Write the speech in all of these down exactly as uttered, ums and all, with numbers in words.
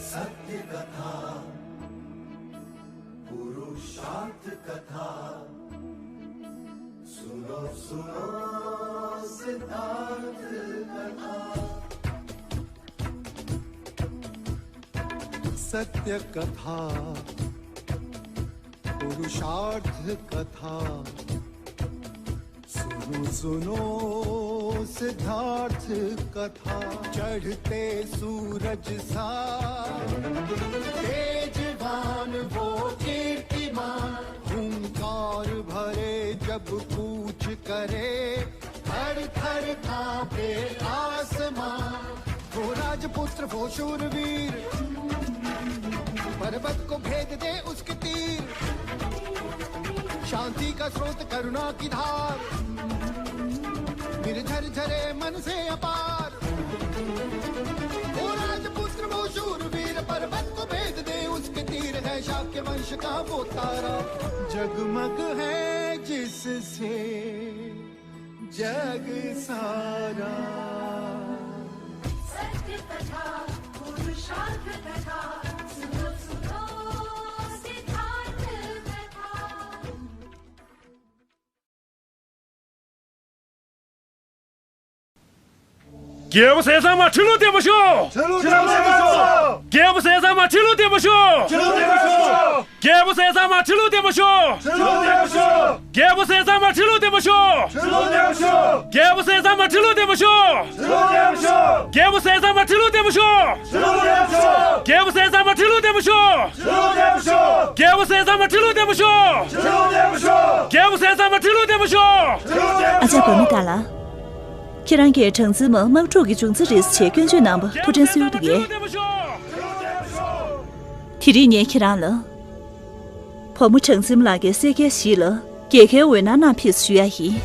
सत्य कथा, पुरुषार्थ कथा, सुनो सुनो सिद्धार्थ कथा। सत्य कथा, पुरुषार्थ कथा, सुनो सुनो सिद्धार्थ कथा। चढ़ते सूरज सा तेजवान वो कीर्तिमान, हुंकार भरे जब कूच करे, थर थर कांपे आसमां। वो राजपुत्र, वो शूरवीर, पर्वत को भेद दे उसके तीर। शांति का स्रोत, करुणा की धार, निर्झर झरे मन से अपार। वो राजपुत्र, वो शूरवीर, पर्वत को भेद दे उसके तीर। है शाक्य वंश का वो तारा, जगमग है जिससे जग सारा। सत्य कथा, पुरुषार्थ कथा, सुनो सुनो सिद्धार्थ कथा। རྒྱལ་པོ་ཟས་གཙང་མ་ཁྲི་ལོ་བརྟན་པར་ཤོག་རྒྱལ་པོ་ཟས་གཙང་མ་ཁྲི་ལོ་བརྟན་པར་ཤོག་རྒྱལ་པོ་ཟས་གཙང་མ་ཁྲི་ལོ་བརྟན་པར་ཤོག་རྒྱལ་པོ་ཟས་གཙང་མ་ཁྲི་ལོ་བརྟན་པར་ཤོག་རྒྱལ་པོ་ཟས་གཙང་མ་ཁྲི་ལོ་བརྟན་པར་ཤོག་རྒྱལ་པོ་ཟས་གཙང་མ་ཁྲི་ལོ་བརྟན་པར་ཤོག་རྒྱལ་པོ་ཟས་གཙང་མ་ཁྲི་ལོ་བརྟན་པར་ཤོག་རྒྱལ་པོ་ཟས་གཙང་མ་ཁྲི་ལོ་བརྟན་པར་ཤོག་རྒྱལ་པོ་ཟས་གཙང་མ་ཁྲི་ལོ་བརྟན་པར་ཤོག་རྒྱལ་པོ་ཟས་གཙང་མ་ཁྲི་ལོ་བརྟན་པར་ཤོག་ཨ་ཅག་བུ་མོ་ཀ་ལ། ཁྱེད་རང་གིས་གྲངས་འཛིན་མ་དམག་འཁྲུག་གི་འབྱུང་རྩ་རེད་ཅེས་སྐྱོན་བརྗོད་གནང་བ་ཐུགས་དྲན་གསོ་ཡག་ཏུ་ཡོད། དེ་རིང་ངས་ཁྱེད་རང་ལ། བུ་མོ་གྲངས་འཛིན་མ་ལགས་ཀྱི་སྲས་སྐལ་བཞི་ལ་རྒྱལ་ཁའི་འོད་སྣང་གནང་ཕེབས་ཞུ་ཡ་ཡིན།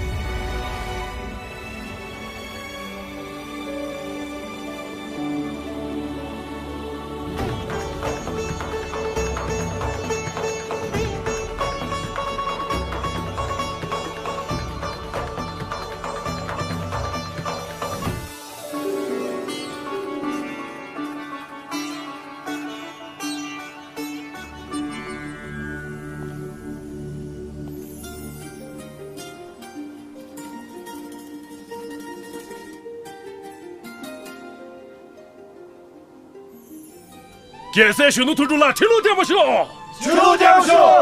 རྒྱལ་སྲས་གཞོན་ནུ་དོན་གྲུབ་ལགས་ཁྲི་ལོ་བརྟན་པར་ཤོག་ཁྲི་ལོ་བརྟན་པར་ཤོག་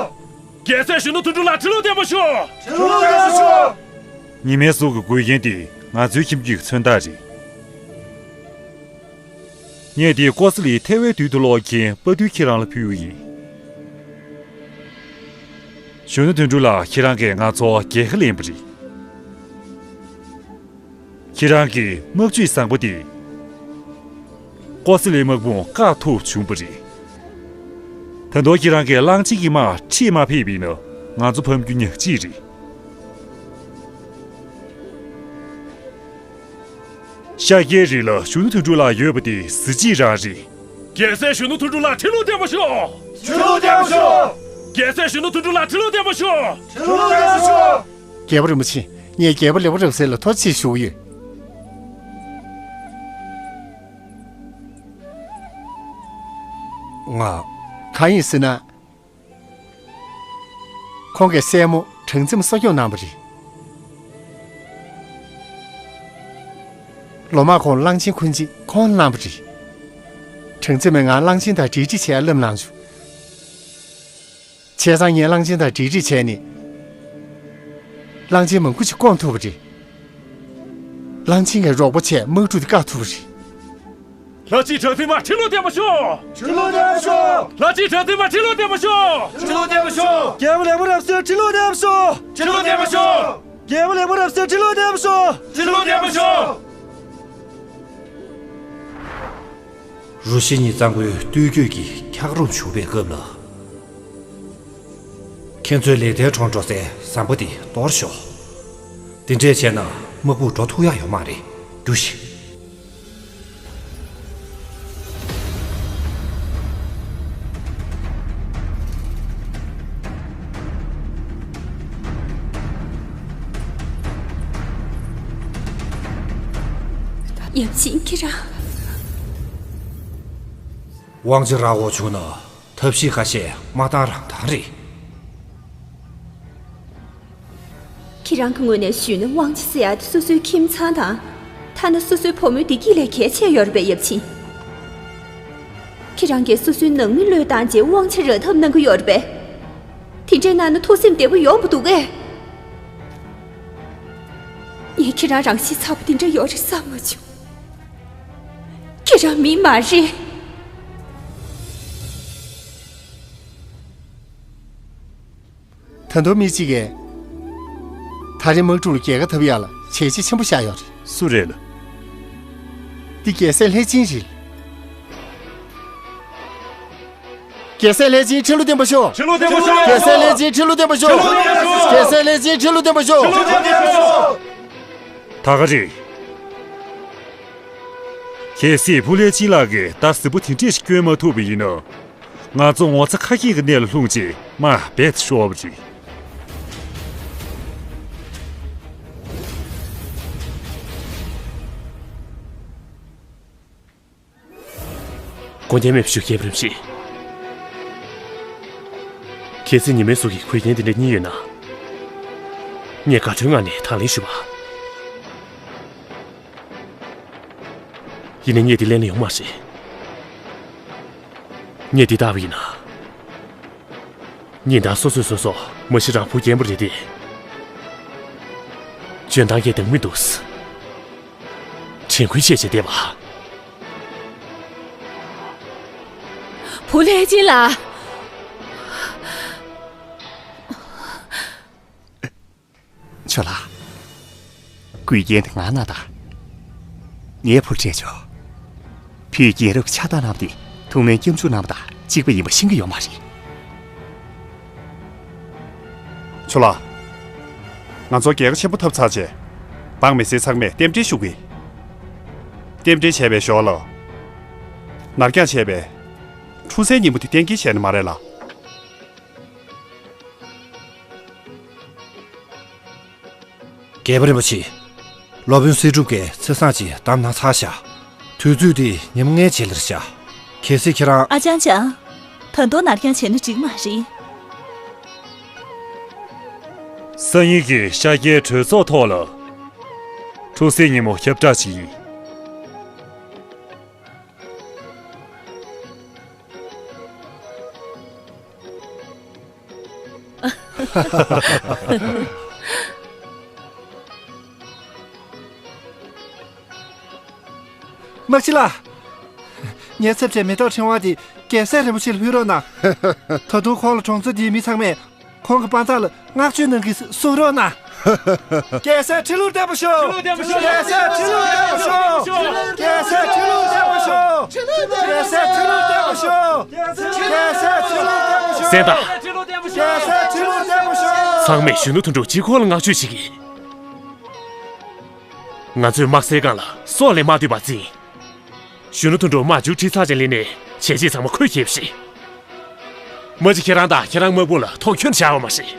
རྒྱལ་སྲས་གཞོན་ནུ་དོན་གྲུབ་ལགས་ཁྲི་ལོ་བརྟན་པར་ཤོག་ཁྲི་ལོ་བརྟན་པར་ཤོག་ཉི་མའི་གཟུགས་ཀྱི་འགོས་རྐྱེན་དེ་ང་ཚོའི་ཁྱིམ་རྒྱུད་ཀྱི་མཚོན་རྟགས་རེད། གནས་འདིའི་ཀོ་ས་ལིའི་ཐལ་བའི་དུས་སུ་སློག་མཁན་དཔའ་རྟུལ་ཁྱེད་རང་ལ་ཕུལ་བ་ཡིན། གཞོན་ནུ་དོན་གྲུབ་ལགས་ཁྱེད་རང་གིས་ང་ཚོ་རྒྱལ་ཁ་ལེན་པ་རེད། ཁྱེད་རང་གི་དམག་ཇུས་བཟང་པོ་དེ་ཀོ་ས་ལིའི་དམག་དཔུང་བཀག་ཐུབ་བྱུང་བ་རེད། ད་དུང་ཁྱེད་རང་གིས་གླང་ཆེན་གྱི་དམག་ཁྲིད་མ་ཕེབས་པ་ཡིན་ན་ང་ཚོ་ཕམ་རྒྱུ་ཉག་གཅིག་རེད། ཤཱཀྱའི་རི་ལ་གཞོན་ནུ་དོན་གྲུབ་ལགས་ཡོད་པ་དེ་གཟི་བརྗིད་རང་རེད། རྒྱལ་སྲས་གཞོན་ནུ་དོན་གྲུབ་ལགས་ཁྲི་ལོ་བརྟན་པར་ཤོག་ཁྲི་ལོ་བརྟན་པར་ཤོག་རྒྱལ་སྲས་གཞོན་ནུ་དོན་གྲུབ་ལགས་ཁྲི་ལོ་བརྟན་པར་ཤོག་ཁྲི་ལོ་བརྟན་པར་ཤོག་རྒྱལ་པོ་རིན་པོ་ཆེ། ངས་རྒྱལ་པོ་ལེགས་པོ་རབ་གསལ་ལ་ཐུགས་རྗེ་ཆེ་ཞུ་གི་ཡོད། ང་། གང་ཡིན་ཟེར་ན། ཁོང་གི་སྲས་མོ་གྲངས་འཛིན་མ་གསོ་སྐྱོང་གནང་བ་རེད། ལོ་མང་གོང་གླང་ཆེན་འཁོན་འཇིགས་ཁོང་གནང་བ་རེད། གྲངས་འཛིན་མས་ང་གླང་ཆེན་དང་འབྲེལ་འདྲིས་བྱས་སླེབས་གནང་བྱུང་། བྱས་ཙང་ངས་གླང་ཆེན་དང་འབྲེལ་འདྲིས་བྱས་ནས། གླང་ཆེན་མང་པོ་ཞིག་བསྐོང་ཐུབ་པ་རེད། གླང་ཆེན་གྱི་རོགས་པ་བྱས་དམག་འཁྲུག་དེ་བཀག་ཐུབ་པ་རེད། ལྷ་རྗེ་གྲངས་འཛིན་མ་ཁྲི་ལོ་བརྟན་པར་ཤོག་ཁྲི་ལོ་བརྟན་པར་ཤོག་ལྷ་རྗེ་གྲངས་འཛིན་མ་ཁྲི་ལོ་བརྟན་པར་ཤོག་ཁྲི་ལོ་བརྟན་པར་ཤོག་རྒྱལ་པོ་ལེགས་པོ་རབ་གསལ་ཁྲི་ལོ་བརྟན་པར་ཤོག་ཁྲི་ལོ་བརྟན་པར་ཤོག་རྒྱལ་པོ་ལེགས་པོ་རབ་གསལ་ཁྲི་ལོ་བརྟན་པར་ཤོག་ཁྲི་ལོ་བརྟན་པར་ཤོག་རུ་བཞི་གཉིས་གཙང་པོའི་སྟོད་རྒྱུད་ཀྱི་འཁྱགས་རོམ་བྱུང་བའི་སྐབས་ལ། ཁྱེད་ཚོའི་ལེགས་ལྡན་གྲོང་འགྲོ་སའི་ཟམ་པ་འདི་གཏོར་ཤོག་དེ་འདྲས་བྱས་ན་དམག་དཔུང་འགྲོ་ཐུབ་ཡག་ཡོད་མ་རེད། རྒྱུགས་ཤིག་ཡབ་ཆེན་ཁྱེད་རང་། དབང་ཆ་རག་དགོས་བྱུང་ན་ཐབས་ཤེས་ཁ་ཤས་མ་བཏང་རང་བཏང་རེད། ཁྱེད་རང་གི་ངོས་ནས་ཞུས་ན་དབང་ཆ་ཟེར་ཡ་དེ་སོ་སོའི་ཁྱིམ་ཚང་དང་། ཐ་ན་སོ་སོའི་བུ་མོའི་བདེ་སྐྱིད་ལས་གལ་ཆེ་ཡོད་རེད་པས་ཡབ་ཆེན། ཁྱེད་རང་གིས་སོ་སོའི་ནང་མི་བློས་བཏང་རྗེས་དབང་ཆ་རག་ཐབས་གནང་གི་ཡོད་རེད་པས། དེ་འདྲས་གནང་ན་ཐུགས་སེམས་བདེ་པོ་ཡོང་བ་འདུག་གས། ངས་ཁྱེད་རང་རང་ཤི་ཚ་པོ་དེ་འདྲ་ཡོད་རེད་བསམ་མ་བྱུང་། ཁྱེད་རང་མི་མ་རེད། ད་དུང་མི་གཅིག་གིས། ད་རེས་དམག་འཁྲུག་ལ་རྒྱལ་ཁ་ཐོབ་ཡག་ལ་བྱས་རྗེས་ཆེན་པོ་བཞག་ཡོད་རེད། སུ་རེད་ལ། འདི་རྒྱལ་སྲས་ལྷས་སྦྱིན་རེད། རྒྱལ་སྲས་ལྷས་སྦྱིན་ཁྲི་ལོ་བརྟན་པ་ཤོག་ཁྲི་ལོ་བརྟན་པ་ཤོག་རྒྱལ་སྲས་ལྷས་སྦྱིན་ཁྲི་ལོ་བརྟན་པ་ཤོག་ཁྲི་ལོ་བརྟན་པ་ཤོག་རྒྱལ་སྲས་ལྷས་སྦྱིན་ཁྲི་ལོ་བརྟན་པ་ཤོག་ཁྲི་ལོ་བརྟན་པ་ཤོག་ད་ག་རེད། གལ་སྲིད་བུ་ལྷས་སྦྱིན་ལགས་ཀྱིས་ད་གཟིགས་པོ་དེ་འདྲས་ཤིག་བསྐྱོན་མ་ཐུབ་པ་ཡིན་ན། ང་ཚོ་ངོ་ཚ་ཁ་སྐྱེངས་ཀྱི་གནས་ལ་ལྷུང་རྗེས་དམའ་འབེབས་ཤོར་བ་རེད། དགོངས་འགལ་མེད་པ་ཞུ་གལ་པོ་རིམ་བཞིན། གལ་སྲིད་ཉི་མའི་གཟུགས་ཀྱི་གོས་རྒྱན་དེ་འདྲ་གཉིས་ཡོད་ན། ངས་དགའ་སྤྲོའི་ངང་ནས་དང་ལེན་ཞུ་བ། ཡིན་ནའི་ངས་འདི་ལེན་ན་ཡོང་མ་རེད། ངས་འདི་བཏགས་པ་ཡིན་ན། ཉིན་ལྟར་སོ་སོས་སོ་སོ་མ་གཞི་རང་བུ་རྒན་པོ་རེད་དེ། འཇོན་ཐང་གས་འདང་མི་འདུག་དྲན་སྐུལ་བྱས་བྱས་བསྡད་པ། བུ་ལྷས་སྦྱིན་ལགས། ཆོས་ལགས། གོས་རྒྱན་དེ་ང་གནང་དང་། ངའི་བུར་སྤྲད་ཆོག་བུས་རྒྱལ་རབས་ཀྱི་ཕྱག་རྟགས་གནང་བ་དེ་ཐུགས་སྨོན་སྐྱབས་འཇུག་གནང་བ་དང་གཅིག་པ་ཡིན་པ་ཤེས་ཀྱི་ཡོད་མ་རེད། ཆོས་ལགས། ང་ཚོ་རྒྱལ་ཁ་ཆེན་པོ་ཐོབ་ཚར་རྗེས། འབངས་མི་སེར་ཚང་མས་རྟེན་འབྲེལ་ཞུ་གི། རྟེན་འབྲེལ་བྱས་པའི་ཞོར་ལ། ནར་འགྱངས་བྱས་པའི་འཁྲུངས་སའི་ཉིན་མོ་དེ་གཏན་འཁེལ་བྱས་ནི་མ་རེད་ལ། རྒྱལ་པོ་རིན་པོ་ཆེ། སློབ་དཔོན་སྲིད་སྒྲུབ་ཀྱིས་ཚེས་བཟང་ཅིག་བདམས་གནང་ཚར་བཞག་དུས་ཚོད་དེ་ཉི་མ་ལྔའི་རྗེས་ལ་རེད་བཞག་གལ་སྲིད་ཁྱེད་རང་། ཨ་ཅང་ཅང་། ད་དུང་ནར་འགྱངས་བྱས་ན་འགྲིག་མ་རེད། སང་ཉིན་གྱི་ཤར་རྒྱལ་གྲོས་ཚོགས་ཐོག་ལ། འཁྲུངས་སའི་ཉིན་མོ་ཁྱབ་བསྒྲགས་བྱེད་ཀྱི་ཡིན། དམག་སྤྱི་ལགས། ངའི་ཚབ་བྱས་མེ་ཏོག་ཕྲེང་བ་དེ་རྒྱལ་སྲས་རིན་པོ་ཆེ་ལ་ཕུལ་རོགས་གནང་། ད་དུང་ཁོང་ལ་གྲོང་ཚོ་འདིའི་མི་ཚང་མས་ཁོང་གི་དཔའ་མཛངས་ལ་བསྔགས་བརྗོད་གནང་གི་གསུང་རོགས་གནང་། རྒྱལ་སྲས་ཁྲི་ལོར་བརྟན་པ་ཤོག་རྒྱལ་སྲས་ཁྲི་ལོར་བརྟན་པ་ཤོག་རྒྱལ་སྲས་ཁྲི་ལོར་བརྟན་པ་ཤོག་རྒྱལ་སྲས་ཁྲི་ལོར་བརྟན་པ་ཤོག་རྒྱལ་སྲས་ཁྲི་ལོར་བརྟན་པ་ཤོག་གསན་དང་། རྒྱལ་སྲས་ཁྲི་ལོར་བརྟན་པ་ཤོག་ཚང་མས་གཞོན་ནུ་དོན་གྲུབ་གཅིག་པོ་ལ་བསྔགས་བརྗོད་བྱེད་ཀྱི། ང་ཚོས་དམག་སའི་སྒང་ལ་སྲོག་ལས་མ་ལྟོས་པར་འཛིང་། གཞོན་ནུ་དོན་གྲུབ་དམག་མཇུག་ཁྲིད་ཚར་རྗེས་ལས་ནས་བྱས་རྗེས་ཚང་མ་ཁོས་ཁྱེར་བ་རེད། མ་གཞི་ཁྱེད་རང་དང་ཁྱེད་རང་དམག་དཔུང་ལ་མཐོང་ཆུང་བྱ་བ་མ་རེད།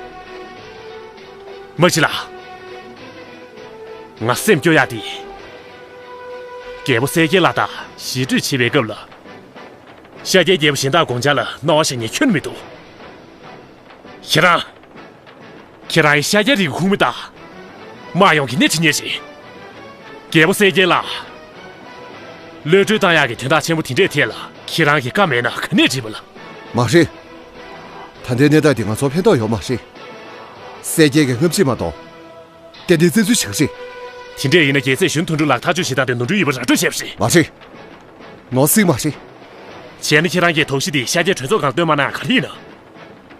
དམག་སྤྱི་ལགས། ང་སེམས་སྐྱོ་ཡག་དེ། རྒྱལ་པོ་གསལ་རྒྱལ་ལགས་དང་ཞི་གྲོས་བྱེད་པའི་སྐབས་ལ། ཤར་རྒྱལ་རྒྱལ་པོ་གཞན་དག་དགོངས་འཆར་ལ་རྣོ་བ་བཞག་མཁན་ཁྱོན་མི་འདུག་ཁྱེད་རང་། ཁྱེད་རང་ཡང་ཤཱཀྱ་རིགས་ཀྱི་ཁུངས་མི་དང་། དམག་ཡོངས་ཀྱི་སྣེ་ཁྲིད་མཁན་རེད། རྒྱལ་པོ་གསལ་རྒྱལ་ལགས། གློད་གྲོལ་བཏང་ཡག་གི་དོན་དག་ཆེན་པོ་དེ་འདྲའི་ཐད་ལ་ཁྱེད་རང་གི་བཀའ་མེད་ན་ག་ནས་འགྲིག་པ་ལ། མ་རེད། ད་ལྟའི་གནས་སྟངས་འདི་ང་ཚོར་ཕན་ཐོགས་ཡོད་མ་རེད། གསལ་རྒྱལ་གྱི་རྔམ་བརྗིད་མ་གཏོང་། ཏན་ཏན་བཙན་འཛུལ་བྱེད་ཀྱི་རེད། དེ་འདྲས་ཡིན་ན་རྒྱལ་སྲས་གཞོན་དོན་གྲུབ་ལགས་ཐག་གཅོད་བྱེད་སྟངས་དེ་ནོར་འཁྲུལ་ཡོད་པ་ར་སྤྲོད་བྱས་པ་རེད། མ་རེད། ནོར་སྲིད་མ་རེད། བྱས་ན་ཁྱེད་རང་གིས་དོགས་གཞི་དེ་ཤཱཀྱའི་གྲོས་ཚོགས་སྒང་ལ་བཏོན་མ་གནང་ཡག་ག་རེ་ཡིན་ན།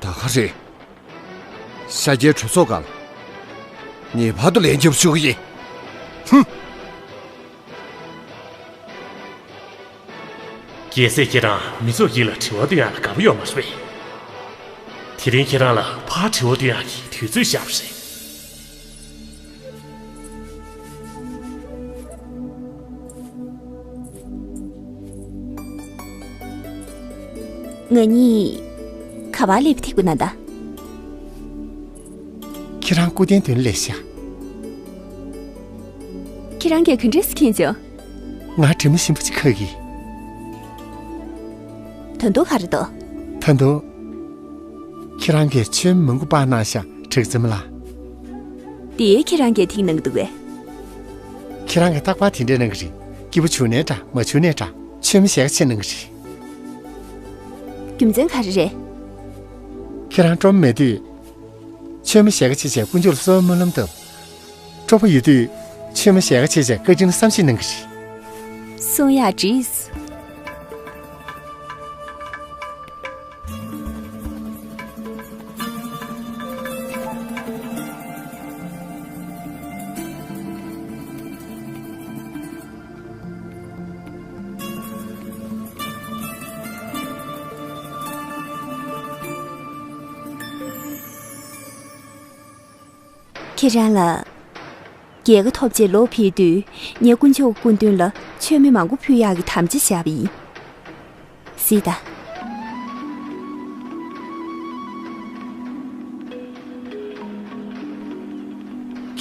ད་ག་རེད། ཤཱཀྱའི་གྲོས་ཚོགས་སྒང་ལ་ངེས་པར་དུ་ལན་རྒྱབ་ཞུ་གི་ཡིན། ཧུམ། རྒྱལ་སྲས་ཁྱེད་རང་མི་ཚོགས་དཀྱིལ་ལ་དྲི་བ་འདོན་ཡག་ལ་དགའ་པོ་ཡོད་མ་རེད་པས། དེ་རིང་ཁྱེད་རང་ལ་ཕར་དྲི་བ་འདོན་ཡག་གི་དུས་ཚོད་བཞག་པ་རེད། ང་གཉིས་ག་པར་སླེབས་ཐིག་པ་ན་ད། ཁྱེད་རང་སྐུ་རྟེན་མདུན་ལ་ཤག་ཁྱེད་རང་གིས་ག་འདྲས་སེ་མཁྱེན་བྱུང་། ང་དྲི་མ་ཞིམ་པོ་ཅིག་ཁ་གི། ད་དུང་ག་རེ་འདུག་ད་དུང་། ཁྱེད་རང་གིས་མཆོད་མེ་མང་པོ་སྤར་གནང་ཤག་གྲགས་འཛིན་མ་ལགས། དེ་ཁྱེད་རང་གིས་ཐིག་གནང་གི་འདུག་གས། ཁྱེད་རང་གིས་རྟག་པར་དེ་འདྲ་གནང་གི་རེད། སྐྱིད་པོ་བྱུང་ནའི་འདྲ་མ་བྱུང་ནའི་འདྲ་མཆོད་མེ་ཞེ་ག་ཕྱིར་གནང་གི་རེད། རྒྱུ་མཚན་ག་རེ་རེད། ཁྱེད་རང་སྤྲོ་པོ་མེད་དུས། མཆོད་མེ་ཞེ་ག་ཕྱིར་བྱས་དཀོན་མཆོག་ལ་གསོལ་བ་སྨོན་ལམ་བཏབ། སྤྲོ་པོ་ཡོད་དུས། མཆོད་མེ་ཞེ་ག་ཕྱིར་བྱས་བཀའ་དྲིན་ལ་བསམ་ཤེས་གནང་གི་རེད། གསུང་ཡག་བྲིས། ཁྱེད་རང་ལ། རྒྱལ་ཁ་ཐོབ་རྗེས་ལོག་ཕེབས་དུས་ངས་དཀོན་མཆོག་གི་སྐུ་མདུན་ལ་མཆོད་མེ་མང་པོ་ཕུལ་ཡག་གི་དམ་བཅའ་བཞག་པ་ཡིན། གཟིགས་དང་།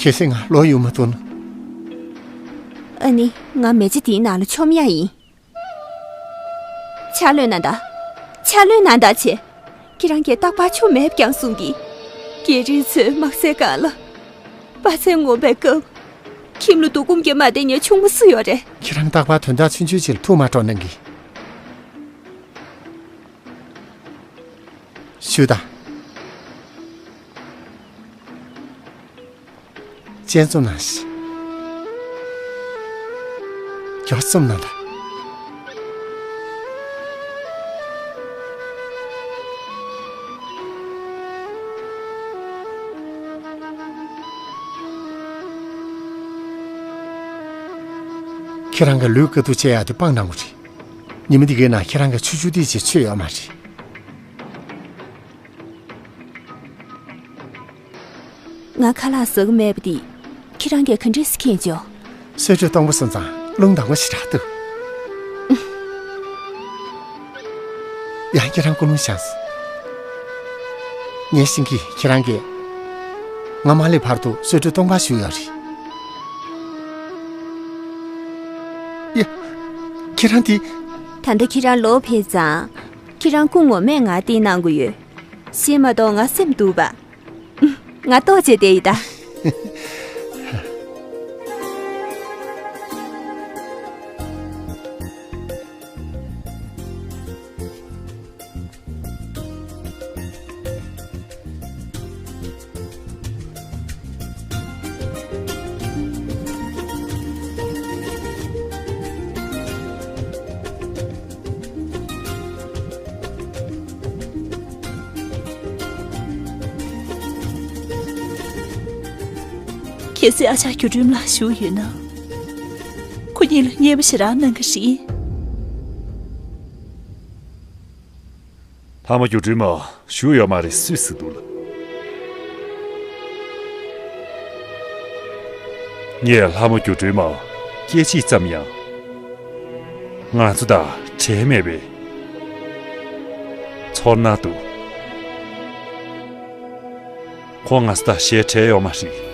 གལ་སྲིད་ང་ལོག་ཡོང་མ་ཐུབ་ན། ཨ་ནི་ང་མེ་ལྕེ་འདིའི་ནང་ལ་མཆོང་ཡག་ཡིན། ཕྱག་ལོས་གནང་དང་། ཕྱག་ལོས་གནང་དང་བྱས། ཁྱེད་རང་གིས་རྟག་པར་མཆོད་མེ་བརྐྱང་གསུང་གི། རྒྱལ་རིགས་ཚོའི་དམག་སའི་སྒང་ལ། དཔའ་རྩལ་ངོམ་པའི་སྐབས། ཁྱིམ་ལ་སྡུག་སྐུམ་གྱིས་མ་བསྡད་མཁན་ཆུང་མ་སུ་ཡོད་རེད། ཁྱེད་རང་རྟག་པར་དོན་དག་ཆུང་ཆུང་ཅིག་ལ་ཐུགས་མ་སྤྲོ་གནང་གི། ཞུ་དང་། སྤྱན་འཛུམ་གནང་ཞིག་མགྱོགས་རྩོམ་གནང་དང་། ཁྱེད་རང་གི་ལུས་དཀའ་སྡུག་སྤྱད་ཡག་དེ་སྤང་གནང་དགོས་རེད། ཉི་མ་འདི་གའི་ནང་ཁྱེད་རང་གི་ཆུ་ཆུ་དེ་ཅིག་ཆོད་ཡོད་མ་རེད། ང་ཁ་ལག་ཟ་གི་མེད་པ་འདི། ཁྱེད་རང་གིས་ག་འདྲས་སེ་མཁྱེན་བྱུང་། གསོལ་མགྲོན་གཏོང་པ་སོང་ཙང་རླུང་དྭངས་པོ་ཞེ་དྲག་འདུག་ཡང་ཁྱེད་རང་སྐུ་རླུང་བཞེངས་སོང་། ངས་ཤེས་ཀྱི། ཁྱེད་རང་གིས་ང་མ་སླེབས་བར་དུ་གསོལ་མགྲོན་གཏོང་གར་བཞུགས་ཡོད་རེད། ཡ། ཁྱེད་རང་འདི། ད་ལྟ་ཁྱེད་རང་ལོག་ཕེབས་ཙང་། ཁྱེད་རང་སྐུ་ངོ་མས་ང་བསྟེན་གནང་གི་ཡོད། གཞན་མ་གཏོགས་ང་སེམས་སྡུག་པ། ང་ལྟོགས་བྱས་བསྡད་ཡིན་ད། གལ་སྲིད་ཨ་ཅག་སྒྱུ་འཕྲུལ་མ་ལགས་བཞུགས་ཡོད་ན། ཁོ་གཉིས་ལ་མཉེས་པོ་ཞེ་དྲག་གནང་གི་རེད། ལྷ་མོ་སྒྱུ་འཕྲུལ་མ་བཞུགས་ཡོད་མ་རེད་སུས་ཟེར་འདུག་ལ། ངས་ལྷ་མོ་སྒྱུ་འཕྲུལ་མ་སྐད་ཅིག་ཙམ་ཡང་། ང་ཚོ་དང་བྲལ་མེད་པའི་ཚོར་སྣང་འདུག་ཁོང་ང་ཚོ་དང་ཞེ་བྲལ་ཡོད་མ་རེད།